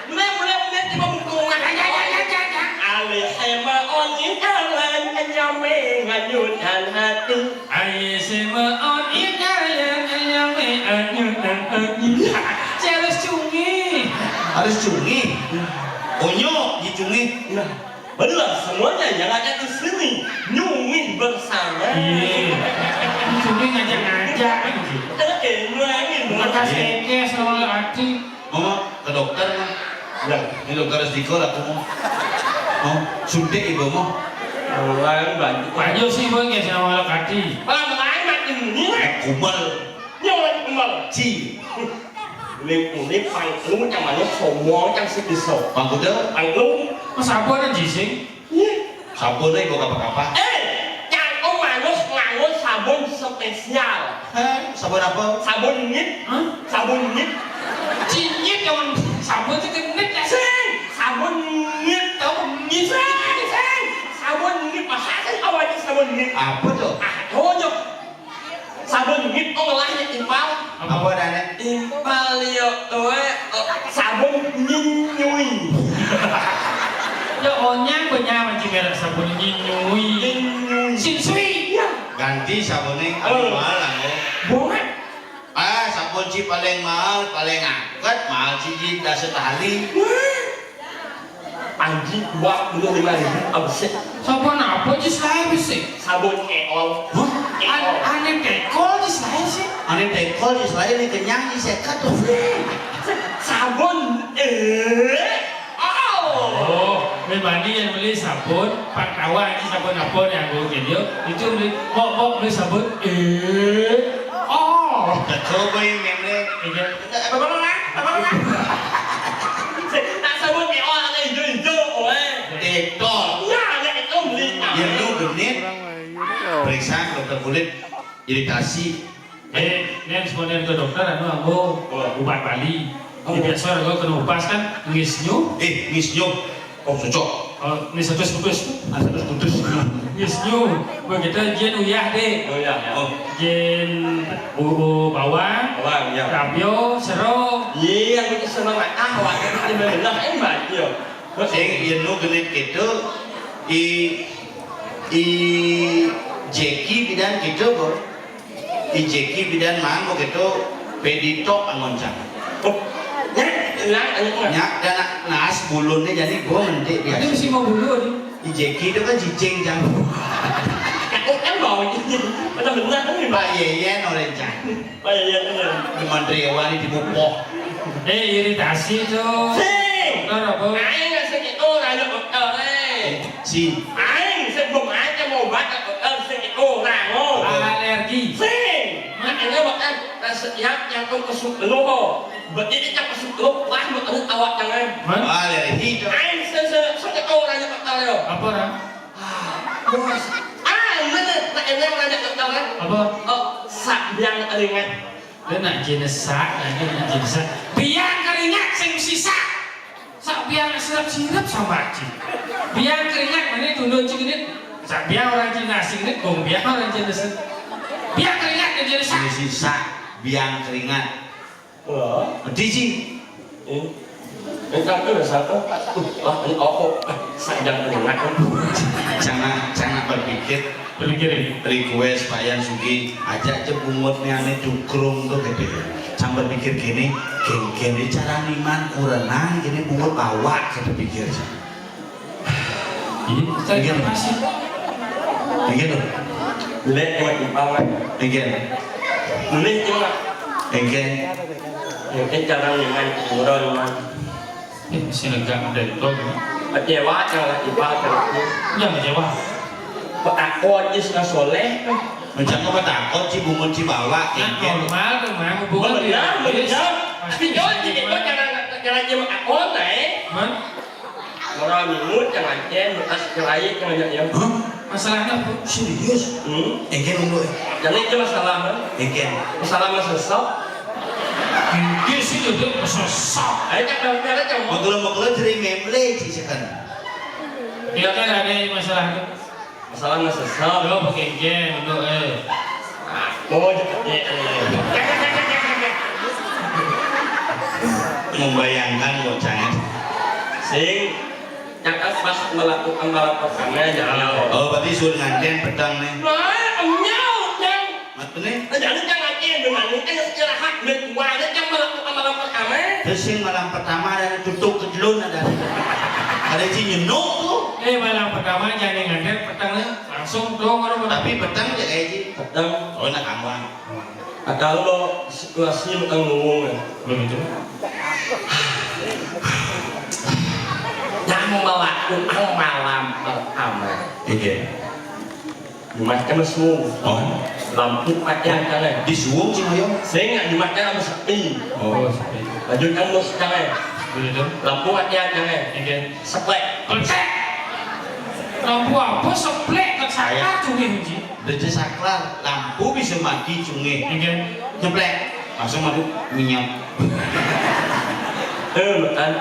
Mulai, mulai, mulai, tiba buku. Ya, ya, ya, ya, ya, ya. Alih sema onin awan nyame nganyudan hati. Aye sema on ikayan ayame anyutan anyi. Saya harus cungi. Harus cungi. Onyok di cungi. Nah, benar semuanya yang ada di sini. Nyungi bersama. Iya. Cungi ngajak-ngajak kan gitu. Oke, mulai. Makas keke sama hati. Mama ke dokter, mah. Ya. Ini dokter Resdikol aku mau. Mau suntik ibu mau. Orang banyak. Banyak sih, Bang, ya, sama Kati. Pelan-pelan, Mat, ini. Kumal. Ini orang kumal. Ci. Ini, ini pangkung yang mana sombong yang si pisau. Pangkuda? Pangkung. Mas apa ada jising? Sabun ibu apa-apa? Eh, cangkem manus nganggo sabun spesial. Eh, sabun apa? Sabun nyit. Hah? Sabun nyit. Cinyit yang sabun itu nyit ya. Sing, sabun nyit tau nyit. Sing, sing. Sabun nyit, bahasa apa itu sabun nyit? Apa tuh? Ah, tuh. Sabun nyit kok ngelah ya impal. Apa adanya? Impal yo, we, eh, sabun nyinyui. Ya onyang punya macam merek sabun nyinyui. Nyinyui. Sinsui. Ya. Ganti sabunnya. Oh. Mahal lah, ya. Bunga. Ah, sabun ci paling mahal, paling angkat, mahal ci, ci dasa tali. Wah. Panji dua puluh lima ribu abis. Sabun apa ci selae sih? Sabun Eol. Hah? An Eol. Ane tekol ci selae sih. Ane tekol ci selae ini kenyang ci seket tuh. Sabun eh. Oh. Oh, me mandi yang beli sabun, pak tawa ini sabun apa nih aku gitu. Itu beli kok kok beli sabun eh. Oh. Kita coba yang memang. Iya. Nah, sabun Eol ada hijau-hijau, oe. Detol. Ya, ada itu beli. Ya, lu genit. Periksa ke dokter kulit, iritasi. Eh, ini sebenarnya ke dokter, anu, aku ubat Bali. Oh. Di biasa aku kena upas kan, ngisnyu. Eh, ngisnyu. Oh, cocok. Oh, ini satu putus. Ah, satu putus. Yes, nyu. Begitu, jin uyah deh. Oh, ya, ya. Oh. Jin bu-, bawang, bawang, ya. Rabio, sero. Iya, yang itu seneng. Ah, wah, ini bener, eh, Mbak, iya. Sing, yen nu genit gitu, i, i Jeki bidan gitu, Bro. I Jeki bidan mang begitu peditok angon cang. Oh, nyak, nyak, nyak. Nyak, dan na-, nas bulunnya jadi gua mentik biasa. Itu mesti mau bulu, aduh. I Jeki itu kan cicing cang. Aku kan bau cicing. Benar-benar kan ini. Pak Yeyen orang cang. Pak Yeyen, iya. Di Mandriawan di Mupoh. Eh, iritasi tuh. Sing. Dokter apa? Aing nggak sakit orang, dokter, eh. Si. Aing sebelum aja mau baca, eh, sing itu orang, oh. Alergi. Sing. Makanya makan rasa yang yang kau kesuk lo. Berarti kita kesuk lo, wah, mau tahu awak jangan. Man? Alergi. Aing se se se itu orang yang kau tahu. Apa orang? Ah, bos. Ah, mana? Tak enak orang yang kau tahu kan? Apa? Oh, sak biang keringat. Dia nak jenis sak, dia nak jenis sak. Biang keringat sing sisa. Sak biang sirep-sirep sama aja. Biang keringat mana tunduk cik ini. Sak biang orang Cina asing ini, gong biang orang Cina asing. Biang keringat ke jenis sak. Ini sisa, biang keringat. Oh. Di ci. Eh. Ini kan tuh satu. Wah, ini apa? Eh, sak biang keringat. Jangan, jangan berpikir. Berpikir ini. Request Pak Yan Sugi, ajak aja bungut nih ane dukrung tuh gitu ya. Cang berpikir gini, geng-geng ini cara niman kurenang gini bungut bawak gitu pikir. Iya, saya kasih. Iya loh. Lek mau timpal kan. Iya. Boleh cuma. Iya. Mungkin cara dengan kurang man. Eh, sini gak ada itu. Kecewa kalau timpal terus. Jangan kecewa. Petakon is soleh. Macam apa takut si bungut si bawa. Nah, normal tuh, Mang. Hubungan benar, benar. Tapi jangan jadi kau jangan jangan jadi petakon, eh. Hah? Ora minggu jangan cen, bekas kelaik jangan ya. Hah? Masalahnya apa? Serius? Hmm? Engke nunggu. Jadi itu masalah, kan? Engke. Masalah mah sesok. Engke sih itu sesok. Ayo cak dalam cara cak. Mau kalau mau kalau jadi memble sih sekarang. Iya kan ada masalah itu. Masalah mah sesok. Lo pakai engke nunggu eh. Oh, iya. Membayangkan bocahnya. Sing Cakap pas melakukan malam pertama aja. Oh, berarti suruh nganten petang nih. Wah, nyau, nyau. Maksudnya? Jadi jangan aja dengan ini kan istirahat berkuat aja kan melakukan malam pertama. Terus yang malam pertama ada tutup ke jelun ada. Ada si nyenuk tuh. Eh, malam pertama jangan nganten petang nih. Langsung dong orang. Tapi petang aja kayak sih. Petang. Oh, enak aman. Atau lo situasi lo kan ngomong ya. Begitu. Yang melakukan malam pertama. Iya. Dimakan mesum. Oh. Lampu mati aja lah. Disuung sih ayo. Saya nggak dimakan sama sepi. Oh, sepi. Lanjutkan mus sekarang. Begitu. Lampu mati aja lah. Iya. Seplek. Klecek. Lampu apa seplek kecakar tuh nih. Deje saklar, lampu bisa mati cunge. Iya. Nyeplek, langsung masuk minyak. Eh, kan.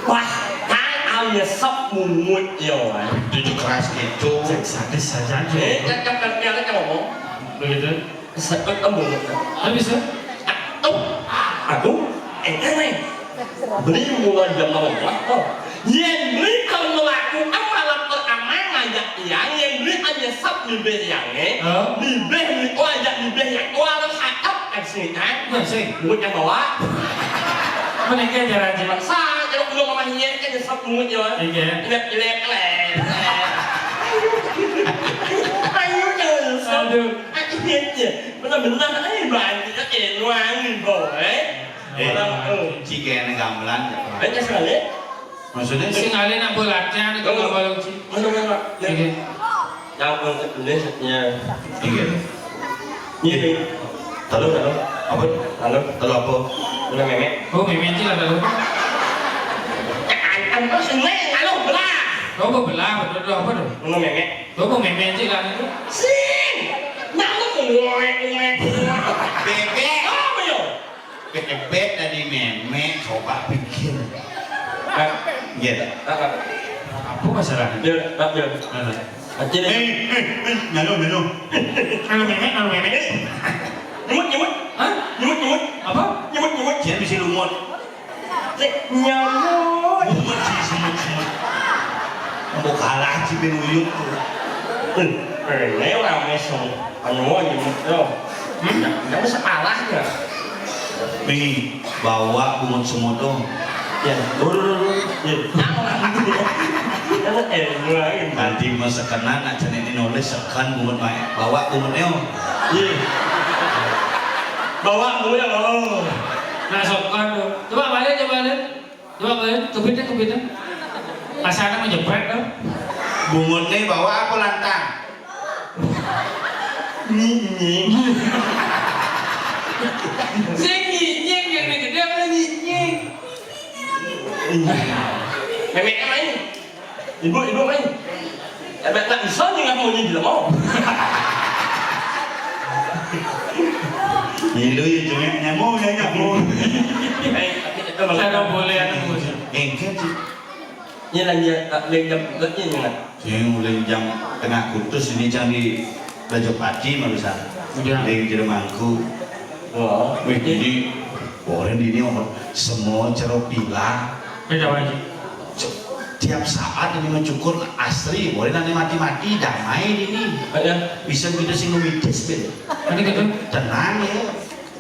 Wah, kan am nyesep mungut yo, kan. Itu juga keras gitu. Sadis saja. Eh, cakap kan dia kan ngomong. Begitu. Sekut embung. Habis ya? Aduh, aduh, eh, eh, beli mulai jam lima belas. Oh. Yen beli kalau melakukan malam pertama ngajak yang, yen beli hanya sab bibir yang, eh. Hah? Bibir beli, oh, ajak bibir yang, oh, harus hakap kan sih, kan? Nah, sih. Buat yang bawa. Mana yang ajaran sih? Masa, kalau belum sama yen kan nyesap mulut ya. Iya. Ilek-ilek, lek. Ayo, jangan nyesap. Aduh. Akhirnya, benar-benar, eh, banyak, eh, nuangin, boy. Eh, orang, eh. Ci kene gamelan, ya. Eh, sekali. Maksudnya? Sing ale nak bola latihan itu. Oh. Gamelan, Ci. Mana, mana, Pak? Ya. Iya. Yang penting tulisnya. Iya. Ini. Halo, halo. Apa? Halo. Halo, apa? Udah memek. Oh, memek, Ci, lah, halo. Kan, kan, terus ini, halo, belah. Oh, belah, betul, betul, apa tuh? Udah memek. Coba memen sih kan itu. Sing. Nah, lu ngorek, ngorek, ngorek. Bebek. Apa yo? Bebek tadi memek, coba pikir. Nah, iya. Nah, nah. Apa masalahnya? Iya, nah, iya. Mana? Acil. Eh, eh, eh, nyalu, nyalu. Kalau memek, kalau memek. Nyemut, nyemut. Hah? Nyemut, nyemut. Apa? Nyemut, nyemut. Dia bisa lumut. Cek nyamuk. Lumut sih, semut, semut. Mau kalah sih, ben uyut tuh. Eh, eh, ini orang mesong. Anu aja, Mas, yo. Hmm? Nggak, nggak usah kalah ya. Nih, bawa bungut semut dong. Ya, dulu, dulu, dulu. Ya. Jangan, eh, dulu lagi. Nanti mau sekenan, aja ini nulis sekan bungut baik. Bawa bungut neo. Iya. Bawa bungut ya, oh. Nah, sokan tuh. Coba balik, coba balik. Coba balik, kebitnya, kebitnya. Kasarnya menjepret tuh. Bungut nih bawa apa lantang? Nyinying. Saya nyinying yang gede apa nyinying? Memeknya main. Ibu, ibu main. Ya, tak bisa nih nggak mau nyinying mau. Nyilu ya cuma nyamuk ya nyamuk. Cara boleh anak muda. Engke sih. Ini lagi tak lagi jam tugasnya nih, Mat. Sing mulai jam tengah kutus ini jam di Raja Pati malusan. Udah. Di Jeremangku. Oh, wih, ini orang di ini orang semua cerop pila. Beda lagi. Tiap saat ini mencukur asri, boleh nanti mati-mati damai ini. Ya. Bisa kita sing mitis ben. Nanti gitu. Tenang ya.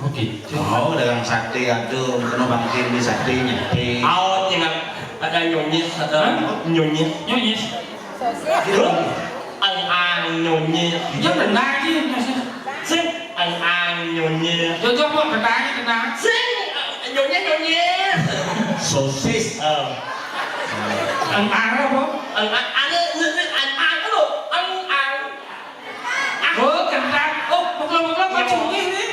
Oke. Oh, dagang sate aduh, kena bangkit di sate nyate. Oh, tinggal ada nyonyis, ada nyonyis. Nyonyis. Ang-ang nyonyet. Iya, benar, iya, maksudnya. Sing, ang-ang nyonyet. Yo, yo, kok benar, benar. Sing, nyonyet-nyonyet. Sosis. Oh. Ang-ang apa? Ang-ang, anu, anu, ang-ang, anu, ang-ang. Oh, kentang. Oh, betul-betul, iya, kok cumi ini.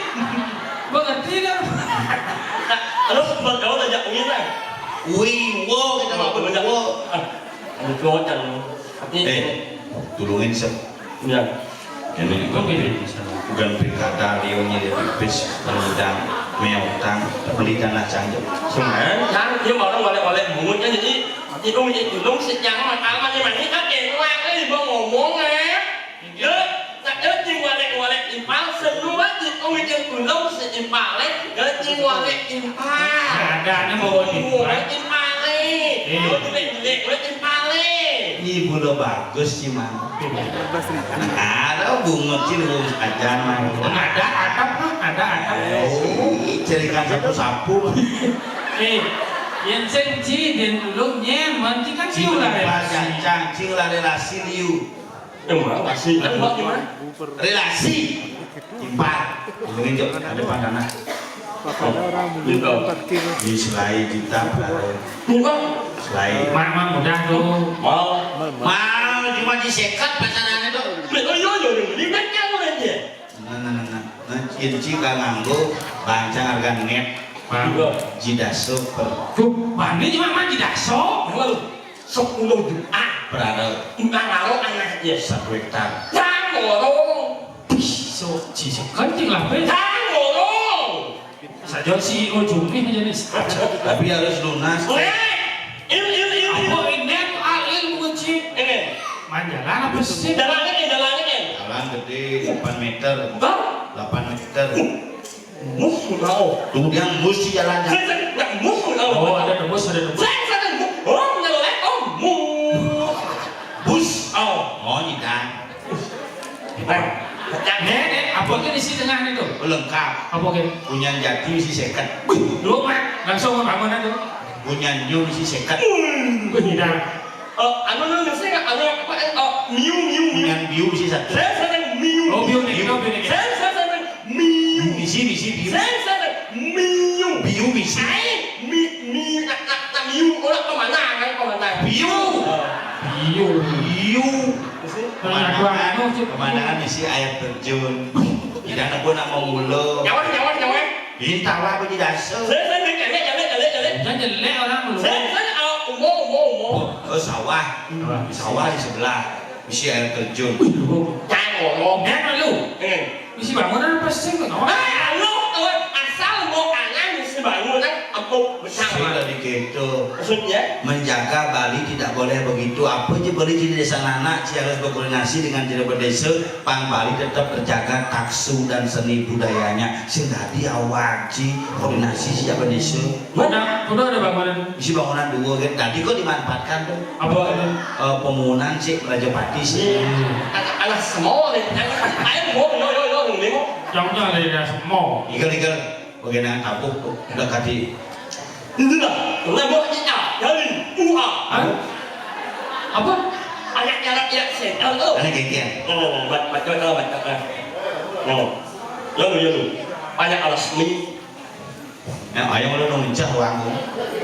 Mengerti dah. Terus, buat kau tajak uwi lah. Uwi, wo, kita mau uwi, wo. Ah, anu, cowok kan. Tapi eh, tulungin, Sep. Iya. Ini bukan, bukan pilkada, dia nyari pipis, rendang, meotang, beli tanah cantik. Sebenarnya, kan, dia orang balik-balik bungut kan, jadi, itu, itu, itu, sejak makan, mani, mani, kan, enak, eh, mau ngomong, eh. Ya, tak ada, cing, balik-balik impal, semua, itu, itu, belum seimpal, eh. Gajing wae impal. Ada, ada mau impal. Wae impale. Eh. Mau jelek-jelek, wae impale. Ibu lo bagus sih, Mang. Ada bungut sih, lu aja, Mang. Ada atap, Mang. Ada atap. Eh, cerikan sapu-sapu. Eh, yang sing ci, dan dulu nyen, manti kan sih ulah relasi. Cing ulah relasi liu. Emang masih ada gimana? Relasi. Impal. Ngomongin, Jok, ada depan tanah. Gitu. Di selai juta, berapa? Enggak. Selai. Mak, mak, udah tuh. Mau. Mau, cuma di sekat pasarannya tuh. Oh, iya, iya, iya. Ini kan nyamuk aja. Nah, nah, nah, nah. Nah, inci gak nganggo, bancang harga net. Mau. Enggak. Jidaso per. Tuh, mana cuma mah jidaso? Enggak lu. Sepuluh juta. Berapa? Enggak, kalau anaknya. Satu hektar. Yang orang. Bisa, bisa kan tinggal apa? Yang orang. Saja C E O Jumih aja nih. Tapi harus lunas. Oke. Il, il, il, il. Apa ini? Al ilmu kunci. Ini. Manjalan apa sih? Jalan ini, jalan ini. Jalan gede, delapan meter. Hah? Delapan meter. Muh, mau. Tunggu dia mus di jalan. Saya, saya, nggak muh, mau. Oh, ada tembus, ada tembus. Saya, saya, muh. Oh, nggak boleh. Oh, muh. Bus. Oh, oh, nyidang. Eh, pecah. Nek, nek, apa ke isi tengah ni tu? Lengkap. Apa ke? Punyan jati isi seket. Wih, lu, Mak. Langsung ke bangunan tu. Punyan nyun isi seket. Wih, nyidang. Eh, anu, anu, anu, saya, anu, apa, eh, oh, miu, miu, miu. Punyan biu isi satu. Saya, saya, miu. Oh, biu ni, biu ni. Saya, saya, saya, Miu. Misi, misi, biu. Saya, saya, miu. Biu, misi. Ai, mi, mi, nak, nak, nak miu. Orang pemandangan, pemandangan. Biu. Ah. Biu. Biu. Misi. Pemandangan, pemandangan misi air terjun. Tidak nak pun nak mau mula. Nyawa, nyawa, nyawa. Ini tawa apa di dasar? Saya, saya, saya, jelek, jelek, jelek, jelek. Jangan jelek orang dulu. Saya, saya, ah, umur, umur, umur. Oh, oh, sawah. Sawah. Sawah di sebelah. Misi air terjun. Wih, lu. Jangan ngomong. Jangan lu. Eh. Misi bangunan apa sih? Ngomong. Eh, lu, eh, asal mau kangen misi bangunan, empuk besar. Saya tadi gitu. Maksudnya? Menjaga Bali tidak boleh begitu. Apa je Bali di desa anak, ci harus berkoordinasi dengan jabat desa, pan Bali tetap terjaga taksu dan seni budayanya. Sing tadi awak ci koordinasi si jabat desa. Udah, udah ada bangunan. Isi bangunan dua kan. Tadi kok dimanfaatkan tuh. Apa itu? Eh, pemunan si Raja Pati si. Hmm. Anak, anak semua nih. Ayo, mau, yo, yo, yo, ini mau. Jangan, jangan dari daerah semua. Igal, igal. Bagian yang tabuh tuh. Udah kati. Itulah. Nama kita dari U A. Hah? Apa? Anak jarak ya, saya tahu tuh. Anak kekian. Nah, nah, nah, bat, bat, bat, bat, bat. Nah. Lalu, ya lu. Banyak alas mie. Ya, ayo lu nungcah wangku.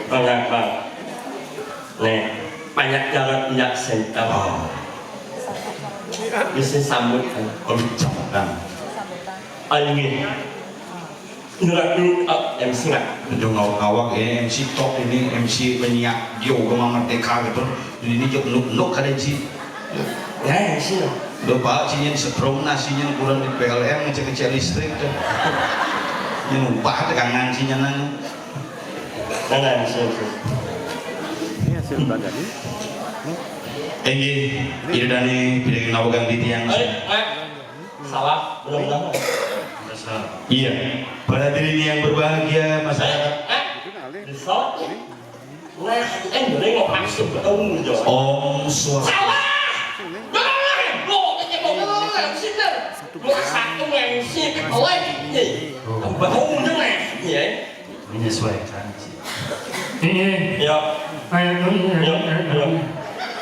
Bang, bang. Nih, banyak jalan minyak senter. Oh. Bisa sambut kan. Oh, kencang, Bang. Ayo nih. Ngerak dulu, ah, M C nggak? Itu ngawak-ngawak ya, M C top ini, M C penyiar dia udah merdeka gitu. Ini juga nuk-nuk kada sih. Ya, ya, sih. Lho, Pak, sinyal setrum, nah, sinyal kurang di P L N, ngecek-ngecek listrik tuh. Ini lupa tegangan sinyal nang. Nah, nah, sih, sih. Ini hasil belanja nih. Inggih, ini dari pilihan nawagang di tiang. Eh, eh. Salah, belum, belum. Iya, para hadirin yang berbahagia, masyarakat. Eh, eh. Besok. Nah, eh, boleh ngomong langsung ketemu, Jo. Om Swastika. Salah! Jangan! Lo, kita mau ngomong, sini. Lo satu M C, pelan, nih. Bau, jangan, ya. Menyesuaikan, sih. Iya. Ya. Ayo, iya, iya, iya.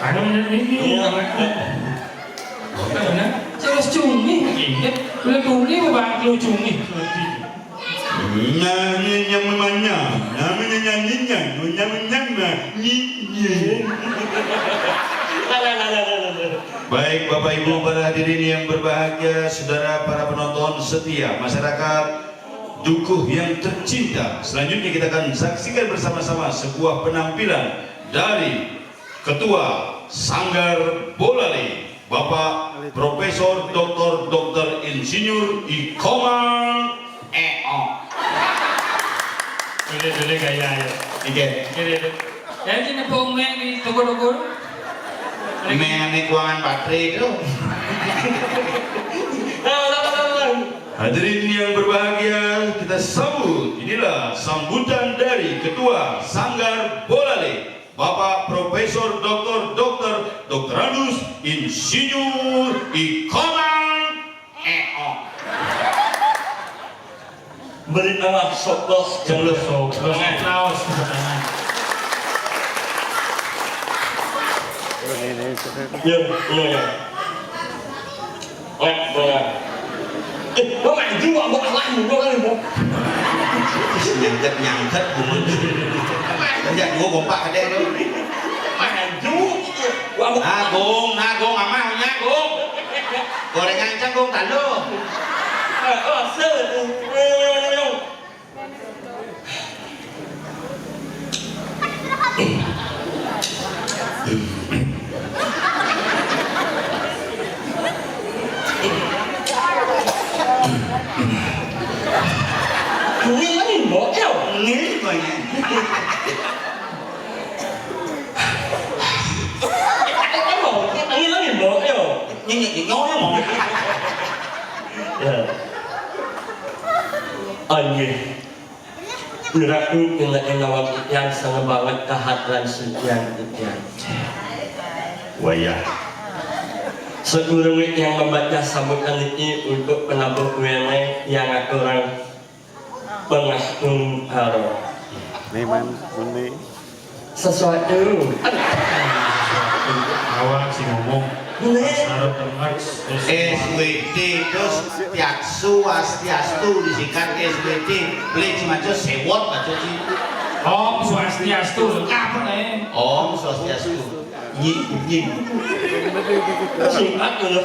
Anu ini. Iya. Mana? Terus cumi, ingat. Udah cumi, bangku cumi. Nyanyi yang namanya, namanya nyanyinya, nyanyinya, nyanyi. Baik, Bapak Ibu para hadirin yang berbahagia, saudara para penonton setia, masyarakat Dukuh yang tercinta, selanjutnya kita akan saksikan bersama-sama sebuah penampilan dari Ketua Sanggar Bolale, Bapak Profesor Doktor Doktor Insinyur Ikomang Eo. Dulu, dulu gaya ya. Oke. Oke, dulu. Jadi nepung meng di toko-toko. Meng ini kuangan baterai itu. Hadirin yang berbahagia, kita sambut. Inilah sambutan dari Ketua Sanggar Bolale, Bapak Profesor Doktor Doktor Doktorandus Insinyur Ikomang Eo. Beri Allah sokos jalur. Sokos. Aplaus, tepuk tangan. Ya, ya, ya. Wah, bola. Eh, lo maju, Mbok, Allah, Mbok, kali, Mbok. Nyangket-nyangket, Mbok. Enggak, dua kompak ada itu. Maju. Wah, Mbok. Nagung, nagung, amah, nagung. Gorengan canggung talu. Eh, oh, se-, eh, eh, eh, eh. Ngilangin bocil. Ngilangin bocil. Ngilangin bocil. Nyanyi, nyanyi, nyanyi. Ya. Anjir. Ngerti ngenakin nawang titiang sanget banget ka hadran sucian titiang. Wayah. Sadurung titiang membaca sambutan niki untuk penabuh wene, titiang ngaturang pangastungkara. Memang meni. Sesuatu. Awak sing ngomong. Bener. Sarap teman. S W T, terus Tiatsu, Wastiastu, disingkat S W T. Beli cuma sewot, baca sih. Om Swastiastu, lengkap, eh. Om Swastiastu. Nyi, nyi. Singkat dulu.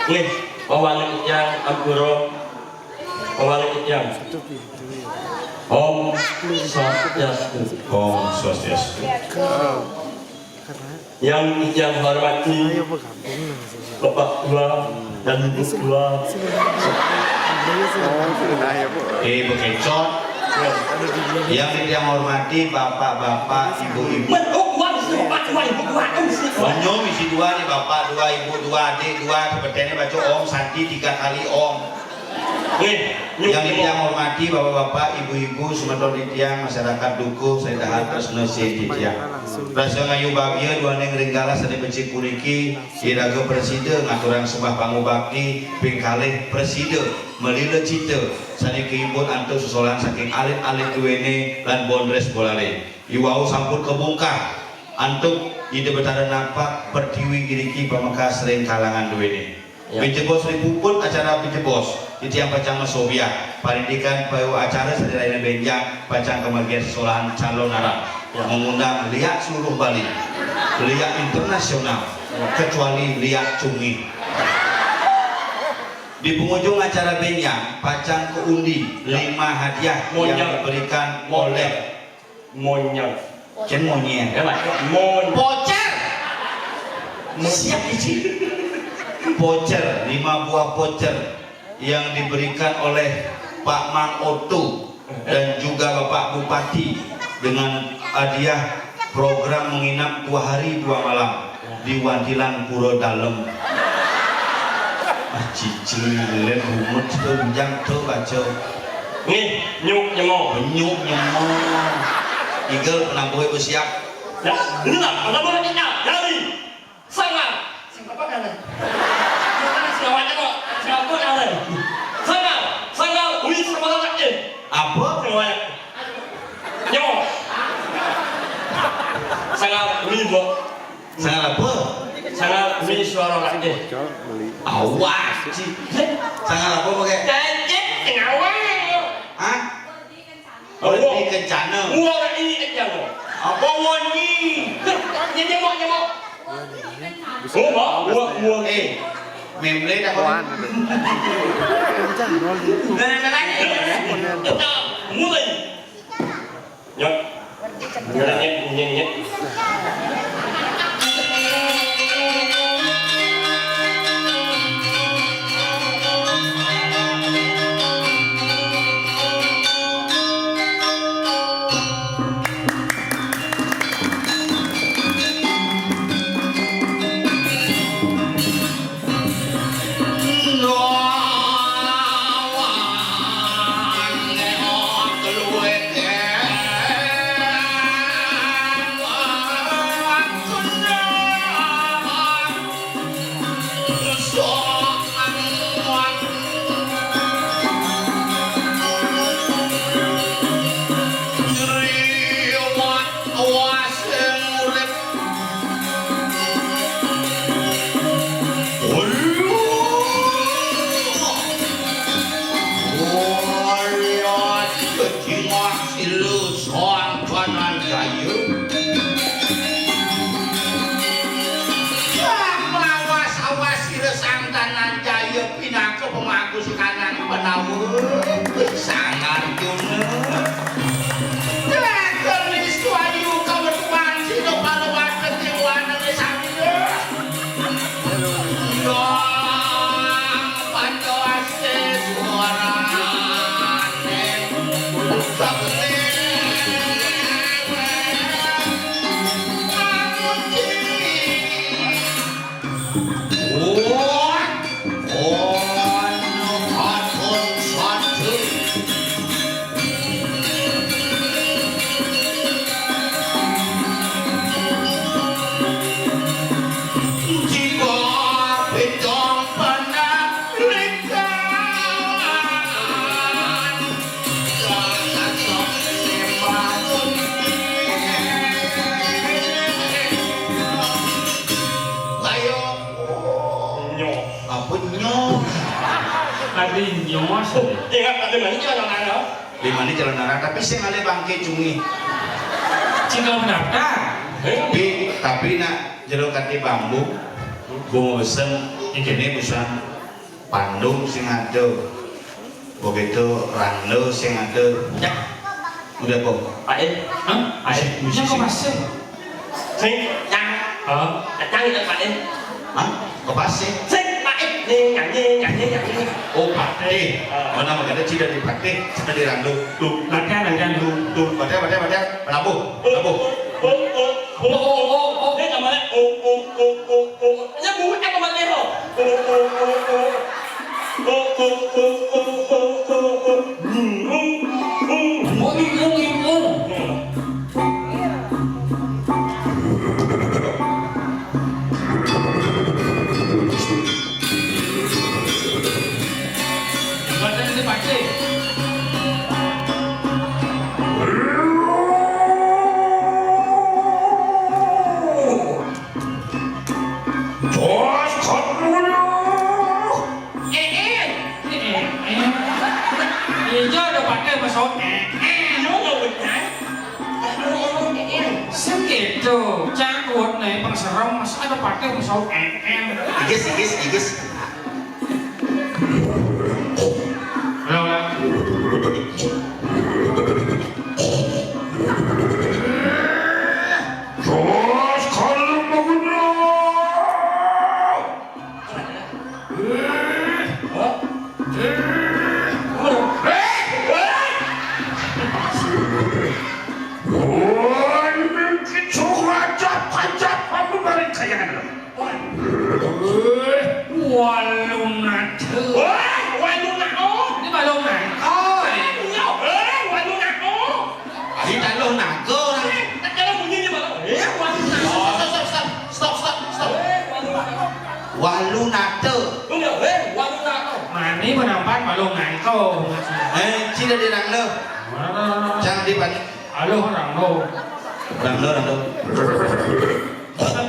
Nih, pawaning titiang ampura. Pawaning titiang. Om Swastiastu. Om Swastiastu. Yang titiang hormati, Bapak Tua dan Ibu Tua. Eh, bekecot. Yang titiang hormati, bapak-bapak, ibu-ibu. Menyong isi dua nih, bapak dua, ibu dua, adik dua, seperti ini baca Om Santi tiga kali Om. Nih, yang titiang hormati, bapak-bapak, ibu-ibu, semeton titiang, masyarakat Dukuh, saridahat tresna sih titiang. Rasa ngayu bagia duaning ring galah sane becik puniki, iraga prasida ngaturang sembah pangubakti, ping kalih prasida malila cita sane kaimbut antuk sesolahan saking alit-alit duene lan Bondres Bolale. Iwau sampun kabungkah antuk Ida Betara Napak Pertiwi iriki pamekas ring kalangan duene. Ya. Pijebos ri puput acara pijebos, titiang pacang masobyah. Parindikan payu acara sane raina benjang pacang kamargiang sesolahan calon aran. Ya. Mengundang liak seluruh Bali, liak internasional, ya, kecuali liak Cungih. Di pengujung acara benjang pacang kaundi, ya, lima hadiah, mon, yang diberikan, mon, oleh Monyet. Cen monyet. Ya, Mas. Mon. Pocer. Siap, Ici. Pocer, lima buah pocer yang diberikan oleh Pak Mang Oto dan juga Bapak Bupati dengan hadiah program menginap dua hari dua malam di Wantilan Pura Dalem. Ah, cicing, lem, bungut, tunjang, tuh, baca. Nih, nyuk nyemo. Nyuk nyemo. Igel penampuhe besiak. Ya, ini lah, penampuhe besiak. Dari. Sangar. Sing apa kan? Bukan sing apa kan? Sing apa kan? Sangar. Sangar. Wis, sama sama, eh. Apa? Sing apa? Nyemo. Sangar. Wis, Mbok. Sanggar apa? Sanggar mi suara rakyat. Awak, cik. Sanggar apa pakai? Cek, cek, ngawang. Hah? Awak. Ini kencana. Gua ini kencana. Apa wani? Nyemok, nyemok. Gua, gua, gua. Eh, memble dah kau. Kencana. Mulai. Nyot. Nyet, nyet, nyet. Sila Sang Dananjaya. Wah, lawas-awas sira Sang Dananjaya pinaka pemaku sekanan Pandawa. Sang Arjuna. Tekel nistu ayu kawetuan sira para wadon dewana samira. Yang pantas suarane. Ayo. Nyo. Apa nyo? Tadi nyo, sih. Ingat, tadi mana nyo yang ada? Di mana jalan arah? Tapi sing ada bangke cungi. Cing kalau mendaftar. Tapi, tapi nak jero kate bambu, bunga beseng, kene beseng. Pandung sing ada. Begitu randa sing ada. Ya. Udah, Bung. Pak, eh. Hah? Pak, eh. Musisi. Yang apa, Mas? Sing, yang. Hah? Yang itu, Pak, eh. Hah? Apa sih? Sing, Pak, eh. Ning, yang, ning, yang, ning, yang, ning. Oh, Patih. Ah. Mana makanya tidak di Patih, sudah di Rando. Tuh, tuh, latihan, latihan. Tuh, tuh, latihan, latihan, latihan. Penabuh, penabuh. Oh, oh, oh, oh, oh, oh. Dia nggak malah, oh, oh, oh, oh, oh. Nya bukan apa malah, oh. Oh, oh, oh, oh. Oh, oh, oh, oh, oh, oh. Hmm, hmm, hmm. Oh, iya, iya, iya. Badan ini pakai. Bos, kamu. Eh, eh. Eh, eh, eh. Iya, ada pakai masuk. Eh, eh. Lu nggak benar. Sing gitu, cangkut nih, pengserem, masa ada pakai masuk. Eh, eh. Igis, igis, igis. Ulang, ulang. Terus kalau mau. Walunata. Wah, walunata. Ini balunata. Oh, iya, eh, walunata. Ayo, tak lo naga orang. Eh, tak kira bunyinya, Bang. Eh, walunata. Stop, stop, stop, stop, stop, stop, stop. Eh, walunata. Walunata. Enggak, eh, walunata. Mani penampan malu ngangko. Eh, cina di rangno. Mana, mana, mana? Jangan di pan-. Halo, rangno. Rangno, rangno. Stop.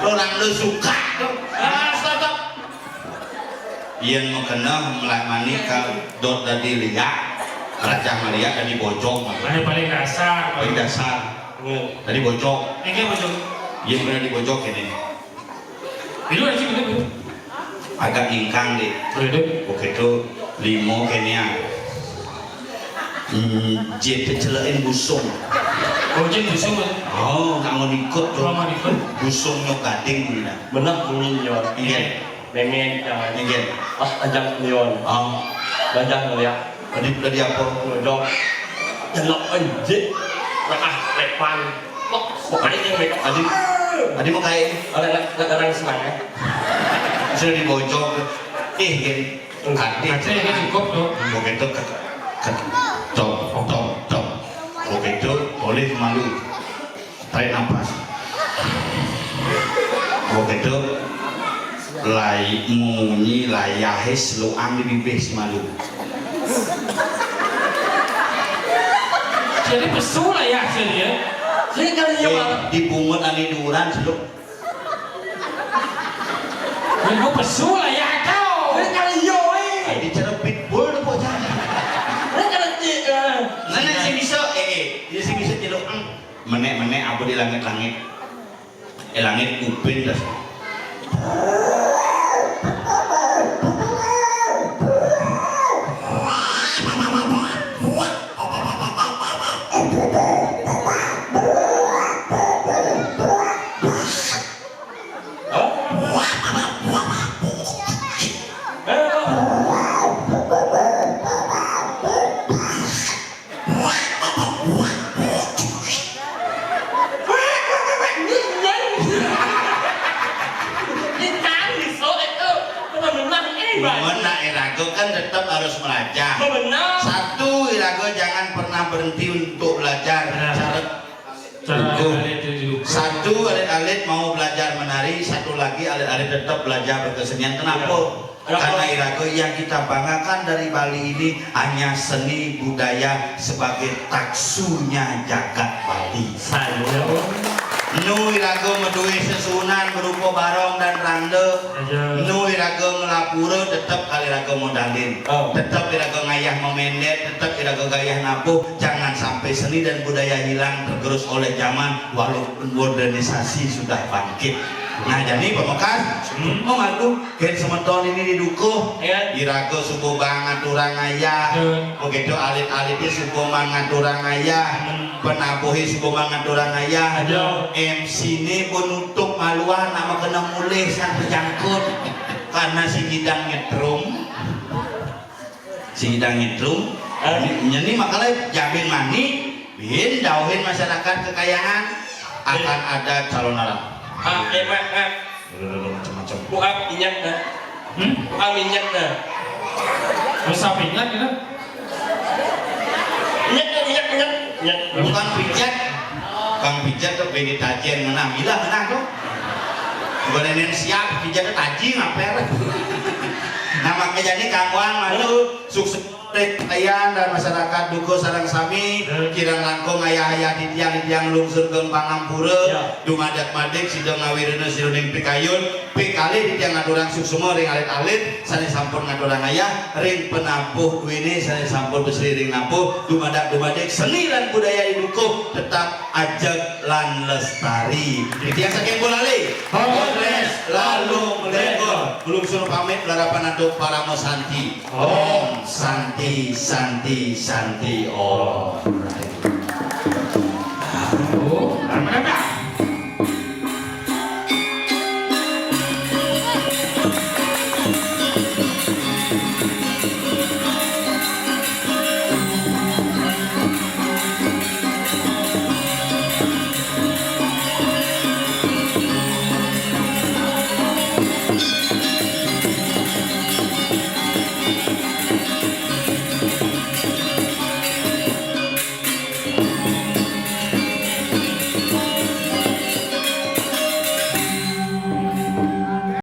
Orang lu suka tuh. Ah, stop, stop. Yén mau kenal, mulai mani ka dot dadi liak, rajah maliak dadi bojog. Mana paling dasar? Paling dasar. Dadi bojog. Ini bojog. Yén bener dadi bojog ini. Itu aja gitu, gitu. Agak nyingkang deh. Oh, itu. Oke, itu limo kenia. Hmm, jé pecelekin busung. Oh, jé busung, ya? Oh, kanggo nikut tuh. Kanggo nikut. Busung nyok gading, gitu. Bener, bunyi, yo. Iya. Meme, jangan. Iya. Ah, ajak Leon. Oh. Bajak ngeliat. Tadi, tadi apa? Ngedok. Jelok aja. Nah, ah, lepan. Kok, kok aing yang megang? Tadi, tadi mau kayak ini. Orang, orang, orang senang, ya. Sudah dibojok. Eh, gini. Ati. Ati ini cukup, tuh. Begitu ke, ke, tok, tok, tok. Begitu, boleh malu. Tarik napas. Begitu, lai, munyi layahé seluang di bibih si malu. Jadi pesu lah ya, jadi ya. Jadi kali ya, Eh, Bang. Dibungut ani duran, seluk. Minggu pesu lah ya, kau. Jadi kali yo, eh. Ai dicerep pitbull tuh bocah. Jadi kali, eh. Mana sih bisa, eh, eh, dia sih bisa celuk, eng. Menék-menék apa di langit-langit. Eh, langit kuping dah. Cuman nak iraga kan tetap harus belajar. Benar. Satu, iraga jangan pernah berhenti untuk belajar. Benar. Cara Cara Dukung. Alit-alit itu didukung. Satu, alit-alit mau belajar menari, satu lagi alit-alit tetap belajar berkesenian. Kenapa? Iya. Kenapa? Karena iraga yang kita banggakan dari Bali ini hanya seni budaya sebagai taksunya jagat Bali. Saya. Nu iraga madué sesuunan berupa barong dan randa. Aja. Nu iraga ngelapura tetep kal iraga modalin. Oh. Tetep iraga ngayah memendek, tetep iraga gayah nabuh. Jangan sampai seni dan budaya hilang tergerus oleh zaman, walaupun modernisasi sudah bangkit. Nah, jadi pamekas, hmm, oh, aku, kén semeton ini didukuh. Iya. Iraga suba bang ngaturang ayah. Iya. Begitu alit-alité suba bang ngaturang ayah. Hmm. Penabuhé suba bang ngaturang ayah. Iya. M C-né penutup maluan nama kena mulih sang pejangkut. Karena si ngidang nyetrum. Sing nyidang nyetrum, eh, nyeni makala jabin mani, bin dauhin masyarakat kekayangan akan ada calon arang. Ah, eh, Mak, Mak. Macam-macam. Puap minyak dah. Hmm? Puap minyak dah. Usah minyak gitu. Minyak, minyak, minyak, minyak. Bukan pijat. Kang pijat tuh bini tajen menang. Gila menang tuh. Bukan nenek siap, pijat tuh taji ngaper. Nah, makanya jadi kangguan malu. Sukses. Ayan dan masyarakat dukuh sareng sami, kirang langkung ayah-ayah titiang, titiang lungsur geng pangampura, ya, dumadak-madik sida ngawirena siruning pikayun, pikalih titiang ngaturang suksma ring alit-alit sane sampun ngaturang ayah, ring penabuh duene sane sampun besri ring nabuh, dumadak-dumadik seni lan budaya dukuh tetap ajeg lan lestari. Titiang saking Bulali, Polres Lalung Legor, lungsur pamit, larapan antuk parama santi. Om Santi, Santi, Santi Om.